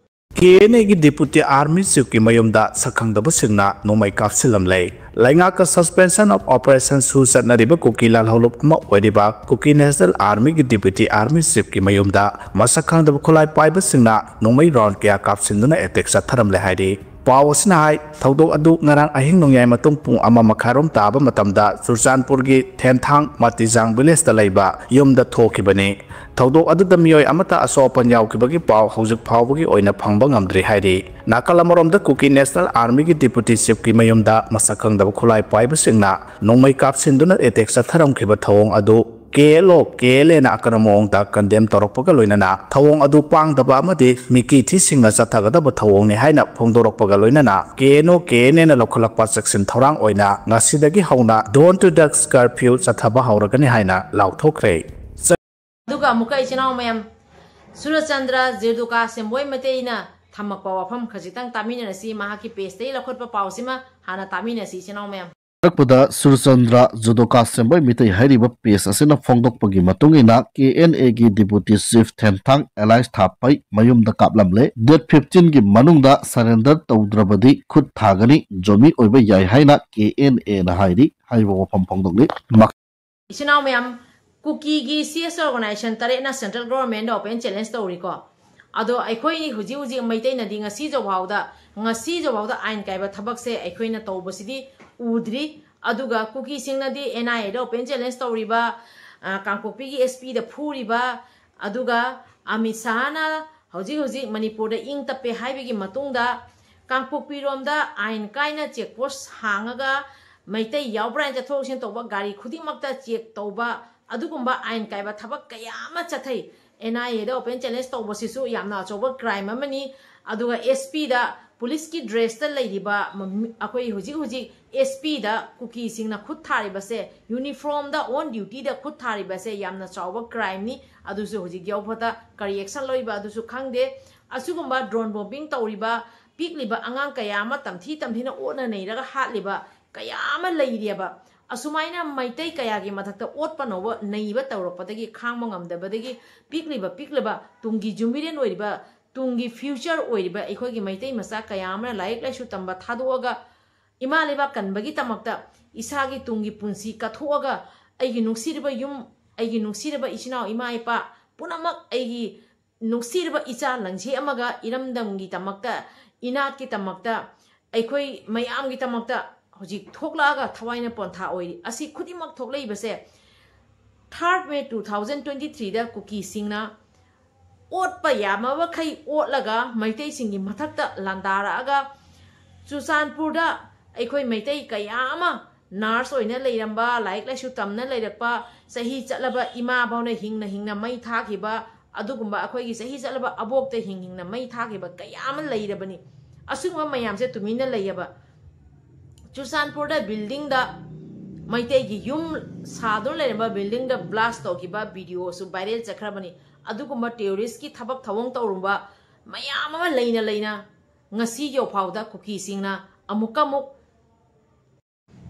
KNAꯒꯤ Deputy Army Chiefꯀꯤ ꯃꯌꯨꯝꯗ ꯁꯛꯈꯪꯗꯕꯁꯤꯡꯅ ꯅꯣꯡꯃꯩ ꯀꯥꯞꯁꯤꯜꯂꯝꯂꯦ꯫ ꯂꯩꯉꯥꯛꯀ suspension of operations ꯁꯨ ꯆꯠꯅꯔꯤꯕ ꯀꯨꯀꯤ ꯂꯥꯜꯍꯧꯂꯨꯞ ꯑꯃ ꯑꯣꯏꯔꯤꯕ ꯀꯨꯀꯤ National Armyꯒꯤ Deputy Army Chiefꯀꯤ ꯃꯌꯨꯝꯗ ꯃꯁꯛ ꯈꯪꯗꯕ ꯈꯨꯠꯂꯥꯏ ꯄꯥꯏꯕꯁꯤꯡꯅ ꯅꯣꯡꯃꯩ round ꯀꯌꯥ ꯀꯥꯞꯁꯤꯟꯗꯨꯅ attack ꯆꯠꯊꯔꯝꯂꯦ ꯍꯥꯏꯔꯤ꯫ ꯄꯥꯎ ꯑꯁꯤꯅ ꯍꯥꯏ, ꯊꯧꯗꯣꯛ ꯑꯗꯨ ꯉꯔꯥꯡ ꯑꯍꯤꯡ ꯅꯣꯡꯌꯥꯏ ꯃꯇꯨꯡ ꯄꯨꯡ ꯑꯃ ꯃꯈꯥꯏꯔꯣꯝ ꯇꯥꯕ ꯃꯇꯝꯗ ꯆꯨꯔꯆꯥꯟꯄꯨꯔꯒꯤ ꯊꯦꯟꯊꯥꯡ ꯃꯥꯇꯤꯖꯥꯡ villageꯇ ꯂꯩꯕ ꯌꯨꯝꯗ ꯊꯣꯛꯈꯤꯕꯅꯤ꯫ ꯊꯧꯗꯣꯛ ꯑꯗꯨꯗ ꯃꯤꯑꯣꯏ ꯑꯃꯠꯇ ꯑꯁꯣꯛ ꯑꯄꯟ ꯌꯥꯎꯈꯤꯕꯒꯤ ꯄꯥꯎ ꯍꯧꯖꯤꯛ ꯐꯥꯎꯕꯒꯤ ꯑꯣꯏꯅ ꯐꯪꯕ ꯉꯝꯗ꯭ꯔꯤ ꯍꯥꯏꯔꯤ꯫ ꯅꯥꯀꯜ ꯑꯃꯔꯣꯝꯗ ꯀꯨꯀꯤ National Armyꯒꯤ Deputy Chiefꯀꯤ ꯃꯌꯨꯝꯗ ꯃꯁꯛ ꯈꯪꯗꯕ ꯈꯨꯠꯂꯥꯏ ꯄꯥꯏꯕꯁꯤꯡꯅ ꯅꯣꯡꯃꯩ ꯀꯥꯞꯁꯤꯟꯗꯨꯅ attack ꯆꯠꯊꯔꯝꯈꯤꯕ ꯊꯧꯑꯣꯡ ꯑꯗꯨ KLO, KLAꯅ ꯑꯀꯟꯕ ꯃꯑꯣꯡꯗ condemn ꯇꯧꯔꯛꯄꯒ ꯂꯣꯏꯅꯅ ꯊꯧꯑꯣꯡ ꯑꯗꯨ ꯄꯥꯡꯗꯕ ꯑꯃꯗꯤ ꯃꯤꯀꯤ ꯊꯤꯁꯤꯡꯅ ꯆꯠꯊꯒꯗꯕ ꯊꯧꯑꯣꯡꯅꯤ ꯍꯥꯏꯅ ꯐꯣꯡꯗꯣꯔꯛꯄꯒ ꯂꯣꯏꯅꯅ KNO, KNAꯅ ꯂꯧꯈꯠꯂꯛꯄ ꯆꯦꯛꯁꯤꯟ ꯊꯧꯔꯥꯡ ꯑꯣꯏꯅ ꯉꯁꯤꯗꯒꯤ ꯍꯧꯅ dawn to dusk curfew ꯆꯠꯊꯕ ꯍꯧꯔꯒꯅꯤ ꯍꯥꯏꯅ ꯂꯥꯎꯊꯣꯛꯈ꯭ꯔꯦ꯫ ꯑꯗꯨꯒ ꯑꯃꯨꯛꯀ ꯏꯆꯤꯟ ꯏꯅꯥꯎ ꯃꯌꯥꯝ, ꯁꯨꯔꯆꯟꯗ꯭ꯔ ꯖꯤꯔꯗꯨꯀꯥ ꯁꯦꯝꯕꯣꯏ ꯃꯩꯇꯩꯅ ꯊꯝꯃꯛꯄ ꯋꯥꯐꯝ ꯈꯖꯤꯛꯇꯪ ꯇꯥꯃꯤꯟꯅꯔꯁꯤ꯫ ꯃꯍꯥꯛꯀꯤ pageꯇꯒꯤ ꯂꯧꯈꯠꯄ ꯄꯥꯎꯁꯤꯃ ꯍꯥꯟꯅ ꯇꯥꯃꯤꯟꯅꯁꯤ ꯏꯆꯤꯟ ꯏꯅꯥꯎ ꯃꯌꯥꯝ꯫ ꯍꯥꯏꯔꯛꯄꯗ ꯁꯨꯔꯆꯟꯗ꯭ꯔ ꯖꯨꯗꯣꯀꯥ ꯁꯦꯝꯕꯣꯏ ꯃꯤꯇꯩ ꯍꯥꯏꯔꯤꯕ ꯄꯦꯖ ꯑꯁꯤꯅ ꯐꯣꯡꯗꯣꯛꯄꯒꯤ ꯃꯇꯨꯡ ꯏꯟꯅ, ꯀꯦ ꯑꯦꯟ ꯑꯦꯒꯤ ꯗꯤꯄꯨꯇꯤ ꯆꯤꯐ ꯊꯦꯟꯊꯥꯡ ꯑꯦꯂꯥꯏꯁ ꯊꯥꯞꯄꯩ ꯃꯌꯨꯝꯗ ꯀꯥꯞꯂꯝꯂꯦ꯫ ꯗꯦꯠ ꯐꯤꯐꯇꯤꯟꯒꯤ ꯃꯅꯨꯡꯗ ꯁꯔꯦꯟꯗꯔ ꯇꯧꯗ꯭ꯔꯕꯗꯤ ꯈꯨꯠ ꯊꯥꯒꯅꯤ, ꯖꯣꯃꯤ ꯑꯣꯏꯕ ꯌꯥꯏ ꯍꯥꯏꯅ ꯀꯦ ꯑꯦꯟ ꯑꯦꯅ ꯍꯥꯏꯔꯤ꯫ ꯍꯥꯏꯔꯤꯕ ꯋꯥꯐꯝ ꯐꯣꯡꯗꯣꯛꯂꯤ꯫ ꯃꯈꯥ ꯏꯆꯤꯟ ꯏꯅꯥꯎ ꯃꯌꯥꯝ, ꯀꯨꯀꯤꯒꯤ ꯁꯤ ꯑꯦꯁ ꯑꯣꯔꯒꯅꯥꯏꯖꯦꯁꯟ ꯇꯔꯦꯠꯅ ꯁꯦꯟꯇ꯭ꯔꯦꯜ ꯒꯣꯚꯔꯟꯃꯦꯟꯗ ꯑꯣꯄꯦꯟ ꯆꯦꯂꯦꯟꯖ ꯇꯧꯔꯤꯀꯣ꯫ ꯑꯗꯣ ꯑꯩꯈꯣꯏ ꯍꯧꯖꯤꯛ ꯍꯧꯖꯤꯛ ꯃꯩꯇꯩꯅꯗꯤ ꯉꯁꯤ ꯐꯥꯎꯗ, ꯉꯁꯤ ꯐꯥꯎꯗ ꯑꯥꯏꯟ ꯀꯥꯏꯕ ꯊꯕꯛꯁꯦ ꯑꯩꯈꯣꯏꯅ ꯇꯧꯕꯁꯤꯗꯤ ꯎꯗ꯭ꯔꯤ꯫ ꯑꯗꯨꯒ ꯀꯨꯀꯤꯁꯤꯡꯅꯗꯤ ꯑꯦꯟ ꯑꯥꯏ ꯑꯦꯗ ꯑꯣꯄꯦꯟ ꯆꯦꯂꯦꯟꯖ ꯇꯧꯔꯤꯕ, ꯑ, ꯀꯥꯡꯄꯣꯛꯄꯤꯒꯤ ꯑꯦꯁ ꯄꯤꯗ ꯐꯨꯔꯤꯕ, ꯑꯗꯨꯒ ꯑꯃꯤꯠ ꯁꯥꯍꯅ ꯍꯧꯖꯤꯛ ꯍꯧꯖꯤꯛ ꯃꯅꯤꯄꯨꯔꯗ ꯏꯪ ꯇꯞꯄꯦ ꯍꯥꯏꯕꯒꯤ ꯃꯇꯨꯡꯗ ꯀꯥꯡꯄꯣꯛꯄꯤꯔꯣꯝꯗ ꯑꯥꯏꯟ ꯀꯥꯏꯅ ꯆꯦꯛ ꯄꯣꯁ ꯍꯥꯡꯉꯒ ꯃꯩꯇꯩ ꯌꯥꯎꯕ꯭ꯔꯥ ꯍꯥꯏꯅ ꯆꯠꯊꯣꯛ ꯆꯠꯁꯤꯟ ꯇꯧꯕ ꯒꯥꯔꯤ ꯈꯨꯗꯤꯡꯃꯛꯇ ꯆꯦꯛ ꯇꯧꯕ, ꯑꯗꯨꯒꯨꯝꯕ ꯑꯥꯏꯟ ꯀꯥꯏꯕ ꯊꯕꯛ ꯀꯌꯥ ꯑꯃ ꯆꯠꯊꯩ꯫ ꯑꯦꯟ ꯑꯥꯏ ꯑꯦꯗ ꯑꯣꯄꯦꯟ ꯆꯦꯂꯦꯟꯖ ꯇꯧꯕꯁꯤꯁꯨ ꯌꯥꯝꯅ ꯑꯆꯧꯕ ꯀ꯭ꯔꯥꯏꯝ ꯑꯃꯅꯤ꯫ ꯑꯗꯨꯒ ꯑꯦꯁ ꯄꯤꯗ, ꯄꯨꯂꯤꯁꯀꯤ ꯗ꯭ꯔꯦꯁꯇ ꯂꯩꯔꯤꯕ ꯃ-, ꯑꯩꯈꯣꯏ ꯍꯧꯖꯤꯛ ꯍꯧꯖꯤꯛ ꯑꯦꯁ ꯄꯤꯗ ꯀꯨꯀꯤꯁꯤꯡꯅ ꯈꯨꯠ ꯊꯥꯔꯤꯕꯁꯦ, ꯌꯨꯅꯤꯐꯣꯔꯝꯗ ꯑꯣꯟ ꯗ꯭ꯌꯨꯇꯤꯗ ꯈꯨꯠ ꯊꯥꯔꯤꯕꯁꯦ ꯌꯥꯝꯅ ꯆꯥꯎꯕ ꯀ꯭ꯔꯥꯏꯝꯅꯤ꯫ ꯑꯗꯨꯁꯨ ꯍꯧꯖꯤꯛ ꯌꯥꯎꯕꯗ ꯀꯔꯤ ꯑꯦꯛꯁꯟ ꯂꯧꯔꯤꯕ ꯑꯗꯨꯁꯨ ꯈꯪꯗꯦ꯫ ꯑꯁꯤꯒꯨꯝꯕ ꯗ꯭ꯔꯣꯟ ꯕꯣꯝꯕꯤꯡ ꯇꯧꯔꯤꯕ, ꯄꯤꯛꯂꯤꯕ ꯑꯉꯥꯡ ꯀꯌꯥ ꯑꯃ ꯇꯝꯊꯤ ꯇꯝꯊꯤꯅ ꯑꯣꯠꯅ ꯅꯩꯔꯒ ꯍꯥꯠꯂꯤꯕ ꯀꯌꯥ ꯑꯃ ꯂꯩꯔꯤꯑꯕ꯫ ꯑꯁꯨꯃꯥꯏꯅ ꯃꯩꯇꯩ ꯀꯌꯥꯒꯤ ꯃꯊꯛꯇ ꯑꯣꯠꯄ ꯅꯧꯕ ꯅꯩꯕ ꯇꯧꯔꯛꯄꯗꯒꯤ ꯈꯥꯡꯕ ꯉꯝꯗꯕꯗꯒꯤ ꯄꯤꯛꯂꯤꯕ ꯄꯤꯛꯂꯤꯕ ꯇꯨꯡꯒꯤ ꯖꯨꯃꯤꯔꯦꯟ ꯑꯣꯏꯔꯤꯕ, ꯇꯨꯡꯒꯤ ꯐ꯭ꯌꯨꯆꯔ ꯑꯣꯏꯔꯤꯕ ꯑꯩꯈꯣꯏꯒꯤ ꯃꯩꯇꯩ ꯃꯆꯥ ꯀꯌꯥ ꯑꯃꯅ ꯂꯥꯏꯔꯤꯛ ꯂꯥꯏꯁꯨ ꯇꯝꯕ ꯊꯥꯗꯣꯛꯑꯒ ꯏꯃꯥ ꯂꯩꯕꯥꯛ ꯀꯟꯕꯒꯤꯗꯃꯛꯇ ꯏꯁꯥꯒꯤ ꯇꯨꯡꯒꯤ ꯄꯨꯟꯁꯤ ꯀꯠꯊꯣꯛꯑꯒ ꯑꯩꯒꯤ ꯅꯨꯡꯁꯤꯔꯕ ꯌꯨꯝ, ꯑꯩꯒꯤ ꯅꯨꯡꯁꯤꯔꯕ ꯏꯆꯤꯟ ꯏꯅꯥꯎ ꯏꯃꯥ ꯏꯄꯥ ꯄꯨꯝꯅꯃꯛ ꯑꯩꯒꯤ ꯅꯨꯡꯁꯤꯔꯕ ꯏꯆꯥ ꯂꯪꯁꯦ ꯑꯃꯒ ꯏꯔꯝꯗꯝꯒꯤꯗꯃꯛꯇ, ꯏꯅꯥꯠꯀꯤꯗꯃꯛꯇ, ꯑꯩꯈꯣꯏ ꯃꯌꯥꯝꯒꯤꯗꯃꯛꯇ ꯍꯧꯖꯤꯛ ꯊꯣꯛꯂꯛꯑꯒ ꯊꯋꯥꯏꯅ ꯄꯣꯟꯊꯥ ꯑꯣꯏꯔꯤ꯫ ꯑꯁꯤ ꯈꯨꯗꯤꯡꯃꯛ ꯊꯣꯛꯂꯛꯏꯕꯁꯦ ꯊꯥꯔꯠ ꯃꯦ ꯇꯨ ꯊꯥꯎꯖꯟ ꯇ꯭ꯋꯦꯟꯇꯤ ꯊ꯭ꯔꯤꯗ ꯀꯨꯀꯤꯁꯤꯡꯅ ꯑꯣꯠꯄ ꯌꯥꯕ ꯃꯈꯩ ꯑꯣꯠꯂꯒ ꯃꯩꯇꯩꯁꯤꯡꯒꯤ ꯃꯊꯛꯇ ꯂꯥꯟꯗꯥꯔꯛꯑꯒ ꯆꯨꯔꯆꯥꯟꯄꯨꯔꯗ ꯑꯩꯈꯣꯏ ꯃꯩꯇꯩ ꯀꯌꯥ ꯑꯃ ꯅꯔꯁ ꯑꯣꯏꯅ ꯂꯩꯔꯝꯕ, ꯂꯥꯏꯔꯤꯛ ꯂꯥꯏꯁꯨ ꯇꯝꯅ ꯂꯩꯔꯛꯄ, ꯆꯍꯤ ꯆꯠꯂꯕ ꯏꯃꯥ ꯐꯥꯎꯅ ꯍꯤꯡꯅ ꯍꯤꯡꯅ ꯃꯩ ꯊꯥꯈꯤꯕ, ꯑꯗꯨꯒꯨꯝꯕ ꯑꯩꯈꯣꯏꯒꯤ ꯆꯍꯤ ꯆꯠꯂꯕ ꯑꯕꯣꯛꯇ ꯍꯤꯡ ꯍꯤꯡꯅ ꯃꯩ ꯊꯥꯈꯤꯕ ꯀꯌꯥ ꯑꯃ ꯂꯩꯔꯕꯅꯤ꯫ ꯑꯁꯤꯒꯨꯝꯕ ꯃꯌꯥꯝꯁꯦ ꯇꯨꯃꯤꯟꯅ ꯂꯩꯌꯦꯕ꯫ ꯆꯨꯔꯆꯥꯟꯄꯨꯔꯗ ꯕꯤꯜꯗꯤꯡꯗ, ꯃꯩꯇꯩꯒꯤ ꯌꯨꯝ ꯁꯥꯗꯨꯅ ꯂꯩꯔꯝꯕ ꯕꯤꯜꯗꯤꯡꯗ ꯕ꯭ꯂꯥꯁ ꯇꯧꯈꯤꯕ ꯚꯤꯗꯤꯑꯣꯁꯨ ꯚꯥꯏꯔꯦꯜ ꯆꯠꯈ꯭ꯔꯕꯅꯤ꯫ ꯑꯗꯨꯒꯨꯝꯕ ꯇꯦꯔꯣꯔꯤꯁꯀꯤ ꯊꯕꯛ ꯊꯧꯑꯣꯡ ꯇꯧꯔꯝꯕ ꯃꯌꯥꯝ ꯑꯃ ꯂꯩꯅ ꯂꯩꯅ ꯉꯁꯤ ꯌꯧꯐꯥꯎꯗ ꯀꯨꯀꯤꯁꯤꯡꯅ ꯑꯃꯨꯛꯀ ꯑꯃꯨꯛ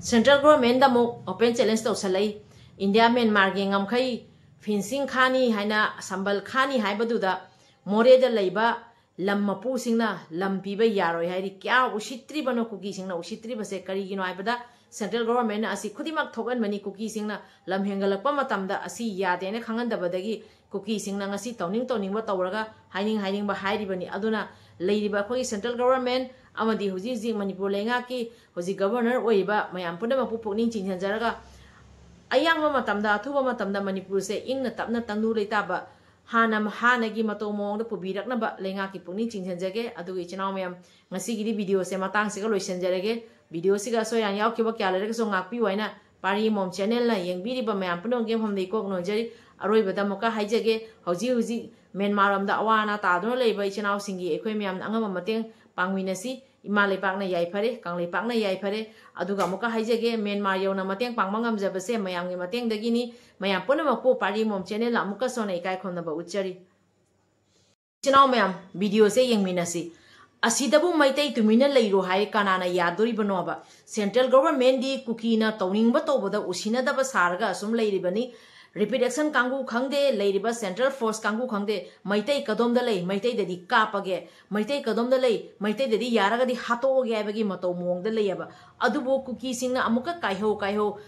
Central Government ꯗ ꯑꯃꯨꯛ open challenge ꯇꯧꯁꯜꯂꯛꯏ꯫ ꯏꯟꯗꯤꯌꯥ ꯃ꯭ꯌꯥꯟꯃꯥꯔꯒꯤ ꯉꯝꯈꯩ fencing ꯈꯥꯅꯤ ꯍꯥꯏꯅ, ꯁꯝꯕꯜ ꯈꯥꯅꯤ ꯍꯥꯏꯕꯗꯨꯗ ꯃꯣꯔꯦꯗ ꯂꯩꯕ ꯂꯝ ꯃꯄꯨꯁꯤꯡꯅ ꯂꯝ ꯄꯤꯕ ꯌꯥꯔꯣꯏ ꯍꯥꯏꯔꯤ꯫ ꯀꯌꯥ ꯎꯁꯤꯠꯇ꯭ꯔꯤꯕꯅꯣ ꯀꯨꯀꯤꯁꯤꯡꯅ ꯎꯁꯤꯠꯇ꯭ꯔꯤꯕꯁꯦ? ꯀꯔꯤꯒꯤꯅꯣ ꯍꯥꯏꯕꯗ central government ꯅ ꯑꯁꯤ ꯈꯨꯗꯤꯡꯃꯛ ꯊꯣꯛꯍꯟꯕꯅꯤ꯫ ꯀꯨꯀꯤꯁꯤꯡꯅ ꯂꯝ ꯍꯦꯟꯒꯠꯂꯛꯄ ꯃꯇꯝꯗ ꯑꯁꯤ ꯌꯥꯗꯦꯅ ꯈꯪꯍꯟꯗꯕꯗꯒꯤ ꯀꯨꯀꯤꯁꯤꯡꯅ ꯉꯁꯤ ꯇꯧꯅꯤꯡ ꯇꯧꯅꯤꯡꯕ ꯇꯧꯔꯒ ꯍꯥꯏꯅꯤꯡ ꯍꯥꯏꯅꯤꯡꯕ ꯍꯥꯏꯔꯤꯕꯅꯤ꯫ ꯑꯗꯨꯅ ꯂꯩꯔꯤꯕ ꯑꯩꯈꯣꯏꯒꯤ central government ꯑꯃꯗꯤ ꯍꯧꯖꯤꯛ ꯍꯧꯖꯤꯛ ꯃꯅꯤꯄꯨꯔ ꯂꯩꯉꯥꯛꯀꯤ ꯍꯧꯖꯤꯛ governor ꯑꯣꯏꯔꯤꯕ ꯃꯌꯥꯝ ꯄꯨꯝꯅꯃꯛꯄꯨ ꯄꯨꯛꯅꯤꯡ ꯆꯤꯡꯁꯤꯟꯖꯔꯒ ꯑꯌꯥꯡꯕ ꯃꯇꯝꯗ, ꯑꯊꯨꯕ ꯃꯇꯝꯗ ꯃꯅꯤꯄꯨꯔꯁꯦ ꯏꯪꯅ ꯇꯞꯅ ꯇꯪꯗꯨ ꯂꯩꯇꯥꯕ ꯍꯥꯟꯅ, ꯍꯥꯟꯅꯒꯤ ꯃꯇꯧ ꯃꯑꯣꯡꯗ ꯄꯨꯕꯤꯔꯛꯅꯕ ꯂꯩꯉꯥꯛꯀꯤ ꯄꯨꯛꯅꯤꯡ ꯆꯤꯡꯁꯤꯟꯖꯒꯦ꯫ ꯑꯗꯨꯒ ꯏꯆꯤꯟ ꯏꯅꯥꯎ ꯃꯌꯥꯝ, ꯉꯁꯤꯒꯤꯗꯤ video ꯁꯦ ꯃꯇꯥꯡꯁꯤꯒ ꯂꯣꯏꯁꯤꯟꯖꯔꯒꯦ꯫ Video ꯁꯤꯒ ꯑꯁꯣꯏ ꯑꯔꯥꯟ ꯌꯥꯎꯈꯤꯕ ꯀꯌꯥ ꯂꯩꯔꯒꯁꯨ ꯉꯥꯛꯄꯤꯌꯨ ꯍꯥꯏꯅ ꯄꯥꯔꯤ ꯃꯣꯝ channel ꯅ ꯌꯦꯡꯕꯤꯔꯤꯕ ꯃꯌꯥꯝ ꯄꯨꯝꯅꯃꯛꯀꯤ ꯃꯐꯝꯗ ꯏꯀꯣꯛ ꯅꯣꯟꯖꯔꯤ꯫ ꯑꯔꯣꯏꯕꯗ ꯑꯃꯨꯛꯀ ꯍꯥꯏꯖꯒꯦ, ꯍꯧꯖꯤꯛ ꯍꯧꯖꯤꯛ ꯃ꯭ꯌꯥꯟꯃꯥꯔ ꯂꯣꯝꯗ ꯑꯋꯥ ꯑꯅꯥ ꯇꯥꯗꯨꯅ ꯂꯩꯕ ꯏꯆꯤꯟ ꯏꯅꯥꯎꯁꯤꯡꯒꯤ ꯑꯩꯈꯣꯏ ꯃꯌꯥꯝꯅ ꯑꯉꯝꯕ ꯃꯇꯦꯡ ꯄꯥꯡꯃꯤꯟꯅꯁꯤ꯫ ꯏꯃꯥ ꯂꯩꯄꯥꯛꯅ ꯌꯥꯏꯐꯔꯦ, ꯀꯪꯂꯩꯄꯥꯛꯅ ꯌꯥꯏꯐꯔꯦ꯫ ꯑꯗꯨꯒ ꯑꯃꯨꯛꯀ ꯍꯥꯏꯖꯒꯦ, ꯃ꯭ꯌꯥꯟꯃꯥꯔ ꯌꯧꯅ ꯃꯇꯦꯡ ꯄꯥꯡꯕ ꯉꯝꯖꯕꯁꯦ ꯃꯌꯥꯝꯒꯤ ꯃꯇꯦꯡꯗꯒꯤꯅꯤ꯫ ꯃꯌꯥꯝ ꯄꯨꯝꯅꯃꯛꯄꯨ ꯄꯥꯔꯤ ꯃꯣꯝ channel ꯅ ꯑꯃꯨꯛꯀꯁꯨ ꯍꯟꯅ ꯏꯀꯥꯏ ꯈꯨꯝꯅꯕ ꯎꯠꯆꯔꯤ꯫ ꯏꯆꯤꯟ ꯏꯅꯥꯎ ꯃꯌꯥꯝ, video ꯁꯦ ꯌꯦꯡꯃꯤꯟꯅꯁꯤ꯫ ꯑꯁꯤꯗꯕꯨ ꯃꯩꯇꯩ ꯇꯨꯃꯤꯟꯅ ꯂꯩꯔꯣ ꯍꯥꯏ ꯀꯅꯥꯅ ꯌꯥꯗꯣꯔꯤꯕꯅꯣꯕ? Central government ꯗꯤ ꯀꯨꯀꯤꯅ ꯇꯧꯅꯤꯡꯕ ꯇꯧꯕꯗ ꯎꯁꯤꯟꯅꯗꯕ ꯁꯥꯔꯒ ꯑꯁꯨꯝ ꯂꯩꯔꯤꯕꯅꯤ꯫ Rapid Action ꯀꯥꯡꯕꯨ ꯈꯪꯗꯦ, ꯂꯩꯔꯤꯕ Central Force ꯀꯥꯡꯕꯨ ꯈꯪꯗꯦ, ꯃꯩꯇꯩ ꯀꯗꯣꯝꯗ ꯂꯩ, ꯃꯩꯇꯩꯗꯗꯤ ꯀꯥꯞꯄꯒꯦ, ꯃꯩꯇꯩ ꯀꯗꯣꯝꯗ ꯂꯩ, ꯃꯩꯇꯩꯗꯗꯤ ꯌꯥꯔꯒꯗꯤ ꯍꯥꯠꯇꯣꯛꯑꯒꯦ ꯍꯥꯏꯕꯒꯤ ꯃꯇꯧ ꯃꯑꯣꯡꯗ ꯂꯩꯌꯦꯕ꯫ ꯑꯗꯨꯕꯨ ꯀꯨꯀꯤꯁꯤꯡꯅ ꯑꯃꯨꯛꯀ ꯀꯥꯏꯍꯧ ꯀꯥꯏꯍꯧ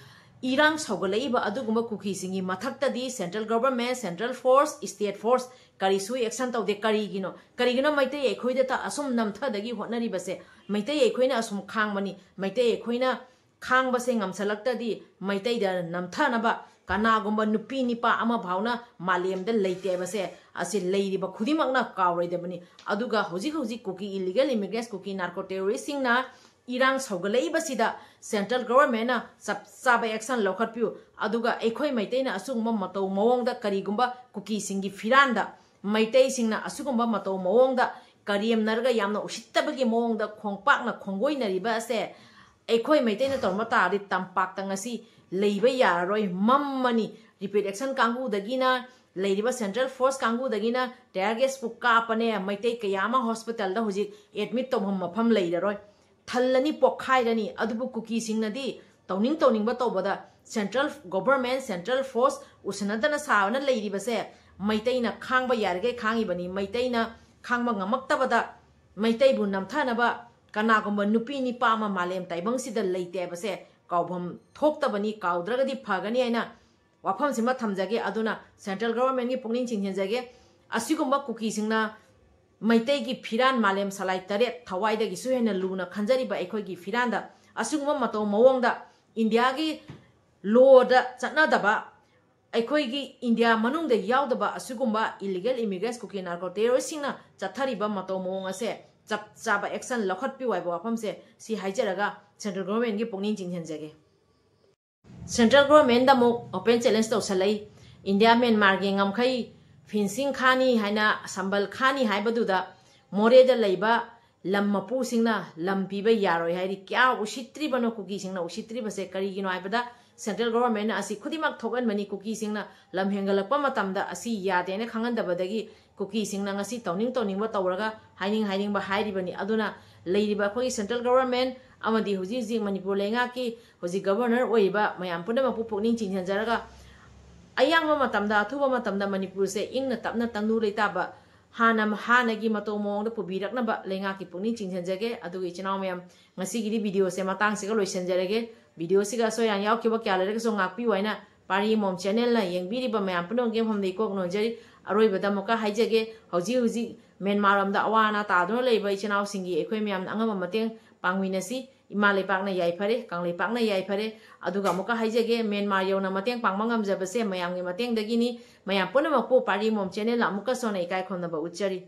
ꯏꯔꯥꯡ ꯁꯧꯒꯠꯂꯛꯏꯕ ꯑꯗꯨꯒꯨꯝꯕ ꯀꯨꯀꯤꯁꯤꯡꯒꯤ ꯃꯊꯛꯇꯗꯤ Central Government, Central Force, State Force ꯀꯔꯤꯁꯨ action ꯇꯧꯗꯦ꯫ ꯀꯔꯤꯒꯤꯅꯣ? ꯀꯔꯤꯒꯤꯅꯣ ꯃꯩꯇꯩ ꯑꯩꯈꯣꯏꯗꯇ ꯑꯁꯨꯝ ꯅꯝꯊꯗꯒꯤ ꯍꯣꯠꯅꯔꯤꯕꯁꯦ? ꯃꯩꯇꯩ ꯑꯩꯈꯣꯏꯅ ꯑꯁꯨꯝ ꯈꯥꯡꯕꯅꯤ꯫ ꯃꯩꯇꯩ ꯑꯩꯈꯣꯏꯅ ꯈꯥꯡꯕꯁꯦ ꯉꯝꯁꯜꯂꯛꯇꯗꯤ ꯃꯩꯇꯩꯗ ꯅꯝꯊꯅꯕ ꯀꯅꯥꯒꯨꯝꯕ ꯅꯨꯄꯤ ꯅꯤꯄꯥ ꯑꯃ ꯐꯥꯎꯅ ꯃꯥꯂꯦꯝꯗ ꯂꯩꯇꯦꯕꯁꯦ ꯑꯁꯤ ꯂꯩꯔꯤꯕ ꯈꯨꯗꯤꯡꯃꯛꯅ ꯀꯥꯎꯔꯣꯏꯗꯕꯅꯤ꯫ ꯑꯗꯨꯒ ꯍꯧꯖꯤꯛ ꯍꯧꯖꯤꯛ ꯀꯨꯀꯤ illegal immigrants, ꯀꯨꯀꯤ narco terrorist ꯁꯤꯡꯅ ꯏꯔꯥꯡ ꯁꯧꯒꯠꯂꯛꯏꯕꯁꯤꯗ Central Government ꯅ ꯆꯞ ꯆꯥꯕ action ꯂꯧꯈꯠꯄꯤꯌꯨ꯫ ꯑꯗꯨꯒ ꯑꯩꯈꯣꯏ ꯃꯩꯇꯩꯅ ꯑꯁꯤꯒꯨꯝꯕ ꯃꯇꯧ ꯃꯑꯣꯡꯗ ꯀꯔꯤꯒꯨꯝꯕ ꯀꯨꯀꯤꯁꯤꯡꯒꯤ ꯐꯤꯔꯥꯟꯗ ꯃꯩꯇꯩꯁꯤꯡꯅ ꯑꯁꯤꯒꯨꯝꯕ ꯃꯇꯧ ꯃꯑꯣꯡꯗ ꯀꯔꯦꯝꯅꯔꯒ ꯌꯥꯝꯅ ꯎꯁꯤꯠꯇꯕꯒꯤ ꯃꯑꯣꯡꯗ ꯈꯣꯡꯄꯥꯛꯅ ꯈꯣꯡꯒꯣꯏꯅꯔꯤꯕ ꯑꯁꯦ ꯑꯩꯈꯣꯏ ꯃꯩꯇꯩꯅ ꯇꯧꯔꯝꯕ ꯇꯥꯔꯗꯤ ꯇꯝꯄꯥꯛꯇ ꯉꯁꯤ ꯂꯩꯕ ꯌꯥꯔꯔꯣꯏ, ꯃꯝꯃꯅꯤ꯫ Rapid Action ꯀꯥꯡꯕꯨꯗꯒꯤꯅ, ꯂꯩꯔꯤꯕ Central Force ꯀꯥꯡꯕꯨꯗꯒꯤꯅ tear gas ꯄꯨ ꯀꯥꯞꯄꯅꯦ, ꯃꯩꯇꯩ ꯀꯌꯥ ꯑꯃ hospital ꯗ ꯍꯧꯖꯤꯛ admit ꯇꯧꯐꯝ ꯃꯐꯝ ꯂꯩꯔꯔꯣꯏ꯫ ꯊꯜꯂꯅꯤ, ꯄꯣꯛꯈꯥꯏꯔꯅꯤ꯫ ꯑꯗꯨꯕꯨ ꯀꯨꯀꯤꯁꯤꯡꯅꯗꯤ ꯇꯧꯅꯤꯡ ꯇꯧꯅꯤꯡꯕ ꯇꯧꯕꯗ central government, central force ꯎꯁꯤꯟꯅꯗꯅ ꯁꯥꯕꯅ ꯂꯩꯔꯤꯕꯁꯦ ꯃꯩꯇꯩꯅ ꯈꯥꯡꯕ ꯌꯥꯔꯤꯈꯩ ꯈꯥꯡꯉꯤꯕꯅꯤ꯫ ꯃꯩꯇꯩꯅ ꯈꯥꯡꯕ ꯉꯝꯃꯛꯇꯕꯗ ꯃꯩꯇꯩꯕꯨ ꯅꯝꯊꯅꯕ ꯀꯅꯥꯒꯨꯝꯕ ꯅꯨꯄꯤ ꯅꯤꯄꯥ ꯑꯃ ꯃꯥꯂꯦꯝ ꯇꯥꯏꯕꯪꯁꯤꯗ ꯂꯩꯇꯦ ꯍꯥꯏꯕꯁꯦ ꯀꯥꯎꯐꯝ ꯊꯣꯛꯇꯕꯅꯤ, ꯀꯥꯎꯗ꯭ꯔꯒꯗꯤ ꯐꯒꯅꯤ ꯍꯥꯏꯅ ꯋꯥꯐꯝꯁꯤꯃ ꯊꯝꯖꯒꯦ꯫ ꯑꯗꯨꯅ central governmentꯀꯤ ꯄꯨꯛꯅꯤꯡ ꯆꯤꯡꯁꯤꯟꯖꯒꯦ꯫ ꯑꯁꯤꯒꯨꯝꯕ ꯀꯨꯀꯤꯁꯤꯡꯅ ꯃꯩꯇꯩꯒꯤ ꯐꯤꯔꯥꯟ ꯃꯥꯂꯦꯝ ꯁꯂꯥꯏ ꯇꯔꯦꯠ ꯊꯋꯥꯏꯗꯒꯤꯁꯨ ꯍꯦꯟꯅ ꯂꯨꯅ ꯈꯟꯖꯔꯤꯕ ꯑꯩꯈꯣꯏꯒꯤ ꯐꯤꯔꯥꯟꯗ ꯑꯁꯤꯒꯨꯝꯕ ꯃꯇꯧ ꯃꯑꯣꯡꯗ ꯏꯟꯗꯤꯌꯥꯒꯤ lawꯗ ꯆꯠꯅꯗꯕ, ꯑꯩꯈꯣꯏꯒꯤ ꯏꯟꯗꯤꯌꯥ ꯃꯅꯨꯡꯗ ꯌꯥꯎꯗꯕ ꯑꯁꯤꯒꯨꯝꯕ illegal immigrants ꯀꯨꯀꯤ narco terroristꯁꯤꯡꯅ ꯆꯠꯊꯔꯤꯕ ꯃꯇꯧ ꯃꯑꯣꯡ ꯑꯁꯦ ꯆꯞ ꯆꯥꯕ action ꯂꯧꯈꯠꯄꯤꯌꯨ ꯍꯥꯏꯕ ꯋꯥꯐꯝꯁꯦ ꯁꯤ ꯍꯥꯏꯖꯔꯒ central governmentꯀꯤ ꯄꯨꯛꯅꯤꯡ ꯆꯤꯡꯁꯤꯟꯖꯒꯦ꯫ Central governmentꯗ ꯑꯃꯨꯛ open challenge ꯇꯧꯁꯜꯂꯛꯏ꯫ ꯏꯟꯗꯤꯌꯥ ꯃ꯭ꯌꯥꯟꯃꯥꯔꯒꯤ ꯉꯝꯈꯩ fencing ꯈꯥꯅꯤ ꯍꯥꯏꯅ, ꯁꯝꯕꯜ ꯈꯥꯅꯤ ꯍꯥꯏꯕꯗꯨꯗ ꯃꯣꯔꯦꯗ ꯂꯩꯕ ꯂꯝ ꯃꯄꯨꯁꯤꯡꯅ ꯂꯝ ꯄꯤꯕ ꯌꯥꯔꯣꯏ ꯍꯥꯏꯔꯤ꯫ ꯀꯌꯥ ꯎꯁꯤꯠꯇ꯭ꯔꯤꯕꯅꯣ ꯀꯨꯀꯤꯁꯤꯡꯅ ꯎꯁꯤꯠꯇ꯭ꯔꯤꯕꯁꯦ? ꯀꯔꯤꯒꯤꯅꯣ ꯍꯥꯏꯕꯗ central governmentꯅ ꯑꯁꯤ ꯈꯨꯗꯤꯡꯃꯛ ꯊꯣꯛꯍꯟꯕꯅꯤ꯫ ꯀꯨꯀꯤꯁꯤꯡꯅ ꯂꯝ ꯍꯦꯟꯒꯠꯂꯛꯄ ꯃꯇꯝꯗ ꯑꯁꯤ ꯌꯥꯗꯦꯅ ꯈꯪꯍꯟꯗꯕꯗꯒꯤ ꯀꯨꯀꯤꯁꯤꯡꯅ ꯉꯁꯤ ꯇꯧꯅꯤꯡ ꯇꯧꯅꯤꯡꯕ ꯇꯧꯔꯒ ꯍꯥꯏꯅꯤꯡ ꯍꯥꯏꯅꯤꯡꯕ ꯍꯥꯏꯔꯤꯕꯅꯤ꯫ ꯑꯗꯨꯅ ꯂꯩꯔꯤꯕ ꯑꯩꯈꯣꯏꯒꯤ central government ꯑꯃꯗꯤ ꯍꯧꯖꯤꯛ ꯍꯧꯖꯤꯛ ꯃꯅꯤꯄꯨꯔ ꯂꯩꯉꯥꯛꯀꯤ ꯍꯧꯖꯤꯛ governor ꯑꯣꯏꯔꯤꯕ ꯃꯌꯥꯝ ꯄꯨꯝꯅꯃꯛꯄꯨ ꯄꯨꯛꯅꯤꯡ ꯆꯤꯡꯁꯤꯟꯖꯔꯒ ꯑꯌꯥꯡꯕ ꯃꯇꯝꯗ, ꯑꯊꯨꯕ ꯃꯇꯝꯗ ꯃꯅꯤꯄꯨꯔꯁꯦ ꯏꯪꯅ ꯇꯞꯅ ꯇꯪꯗꯨ ꯂꯩꯇꯥꯕ ꯍꯥꯟꯅ, ꯍꯥꯟꯅꯒꯤ ꯃꯇꯧ ꯃꯑꯣꯡꯗ ꯄꯨꯕꯤꯔꯛꯅꯕ ꯂꯩꯉꯥꯛꯀꯤ ꯄꯨꯛꯅꯤꯡ ꯆꯤꯡꯁꯤꯟꯖꯒꯦ꯫ ꯑꯗꯨꯒ ꯏꯆꯤꯟ ꯏꯅꯥꯎ ꯃꯌꯥꯝ, ꯉꯁꯤꯒꯤꯗꯤ videoꯁꯦ ꯃꯇꯥꯡꯁꯤꯒ ꯂꯣꯏꯁꯤꯟꯖꯔꯒꯦ꯫ Videoꯁꯤꯒ ꯑꯁꯣꯏ ꯑꯔꯥꯟ ꯌꯥꯎꯈꯤꯕ ꯀꯌꯥ ꯂꯩꯔꯒꯁꯨ ꯉꯥꯛꯄꯤꯌꯨ ꯍꯥꯏꯅ ꯄꯥꯔꯤ ꯃꯣꯝ channelꯅ ꯌꯦꯡꯕꯤꯔꯤꯕ ꯃꯌꯥꯝ ꯄꯨꯝꯅꯃꯛꯀꯤ ꯃꯐꯝꯗ ꯏꯀꯣꯛ ꯅꯣꯟꯖꯔꯤ꯫ ꯑꯔꯣꯏꯕꯗ ꯑꯃꯨꯛꯀ ꯍꯥꯏꯖꯒꯦ, ꯍꯧꯖꯤꯛ ꯍꯧꯖꯤꯛ ꯃ꯭ꯌꯥꯟꯃꯥꯔ ꯂꯣꯝꯗ ꯑꯋꯥ ꯑꯅꯥ ꯇꯥꯗꯨꯅ ꯂꯩꯕ ꯏꯆꯤꯟ ꯏꯅꯥꯎꯁꯤꯡꯒꯤ ꯑꯩꯈꯣꯏ ꯃꯌꯥꯝꯅ ꯑꯉꯝꯕ ꯃꯇꯦꯡ ꯄꯥꯡꯃꯤꯟꯅꯁꯤ꯫ ꯏꯃꯥ ꯂꯩꯄꯥꯛꯅ ꯌꯥꯏꯐꯔꯦ, ꯀꯪꯂꯩꯄꯥꯛꯅ ꯌꯥꯏꯐꯔꯦ꯫ ꯑꯗꯨꯒ ꯑꯃꯨꯛꯀ ꯍꯥꯏꯖꯒꯦ, ꯃ꯭ꯌꯥꯟꯃꯥꯔ ꯌꯧꯅ ꯃꯇꯦꯡ ꯄꯥꯡꯕ ꯉꯝꯖꯕꯁꯦ ꯃꯌꯥꯝꯒꯤ ꯃꯇꯦꯡꯗꯒꯤꯅꯤ꯫ ꯃꯌꯥꯝ ꯄꯨꯝꯅꯃꯛꯄꯨ ꯄꯥꯔꯤ ꯃꯣꯝ channelꯅ ꯑꯃꯨꯛꯀꯁꯨ ꯍꯟꯅ ꯏꯀꯥꯏ ꯈꯨꯝꯅꯕ ꯎꯠꯆꯔꯤ꯫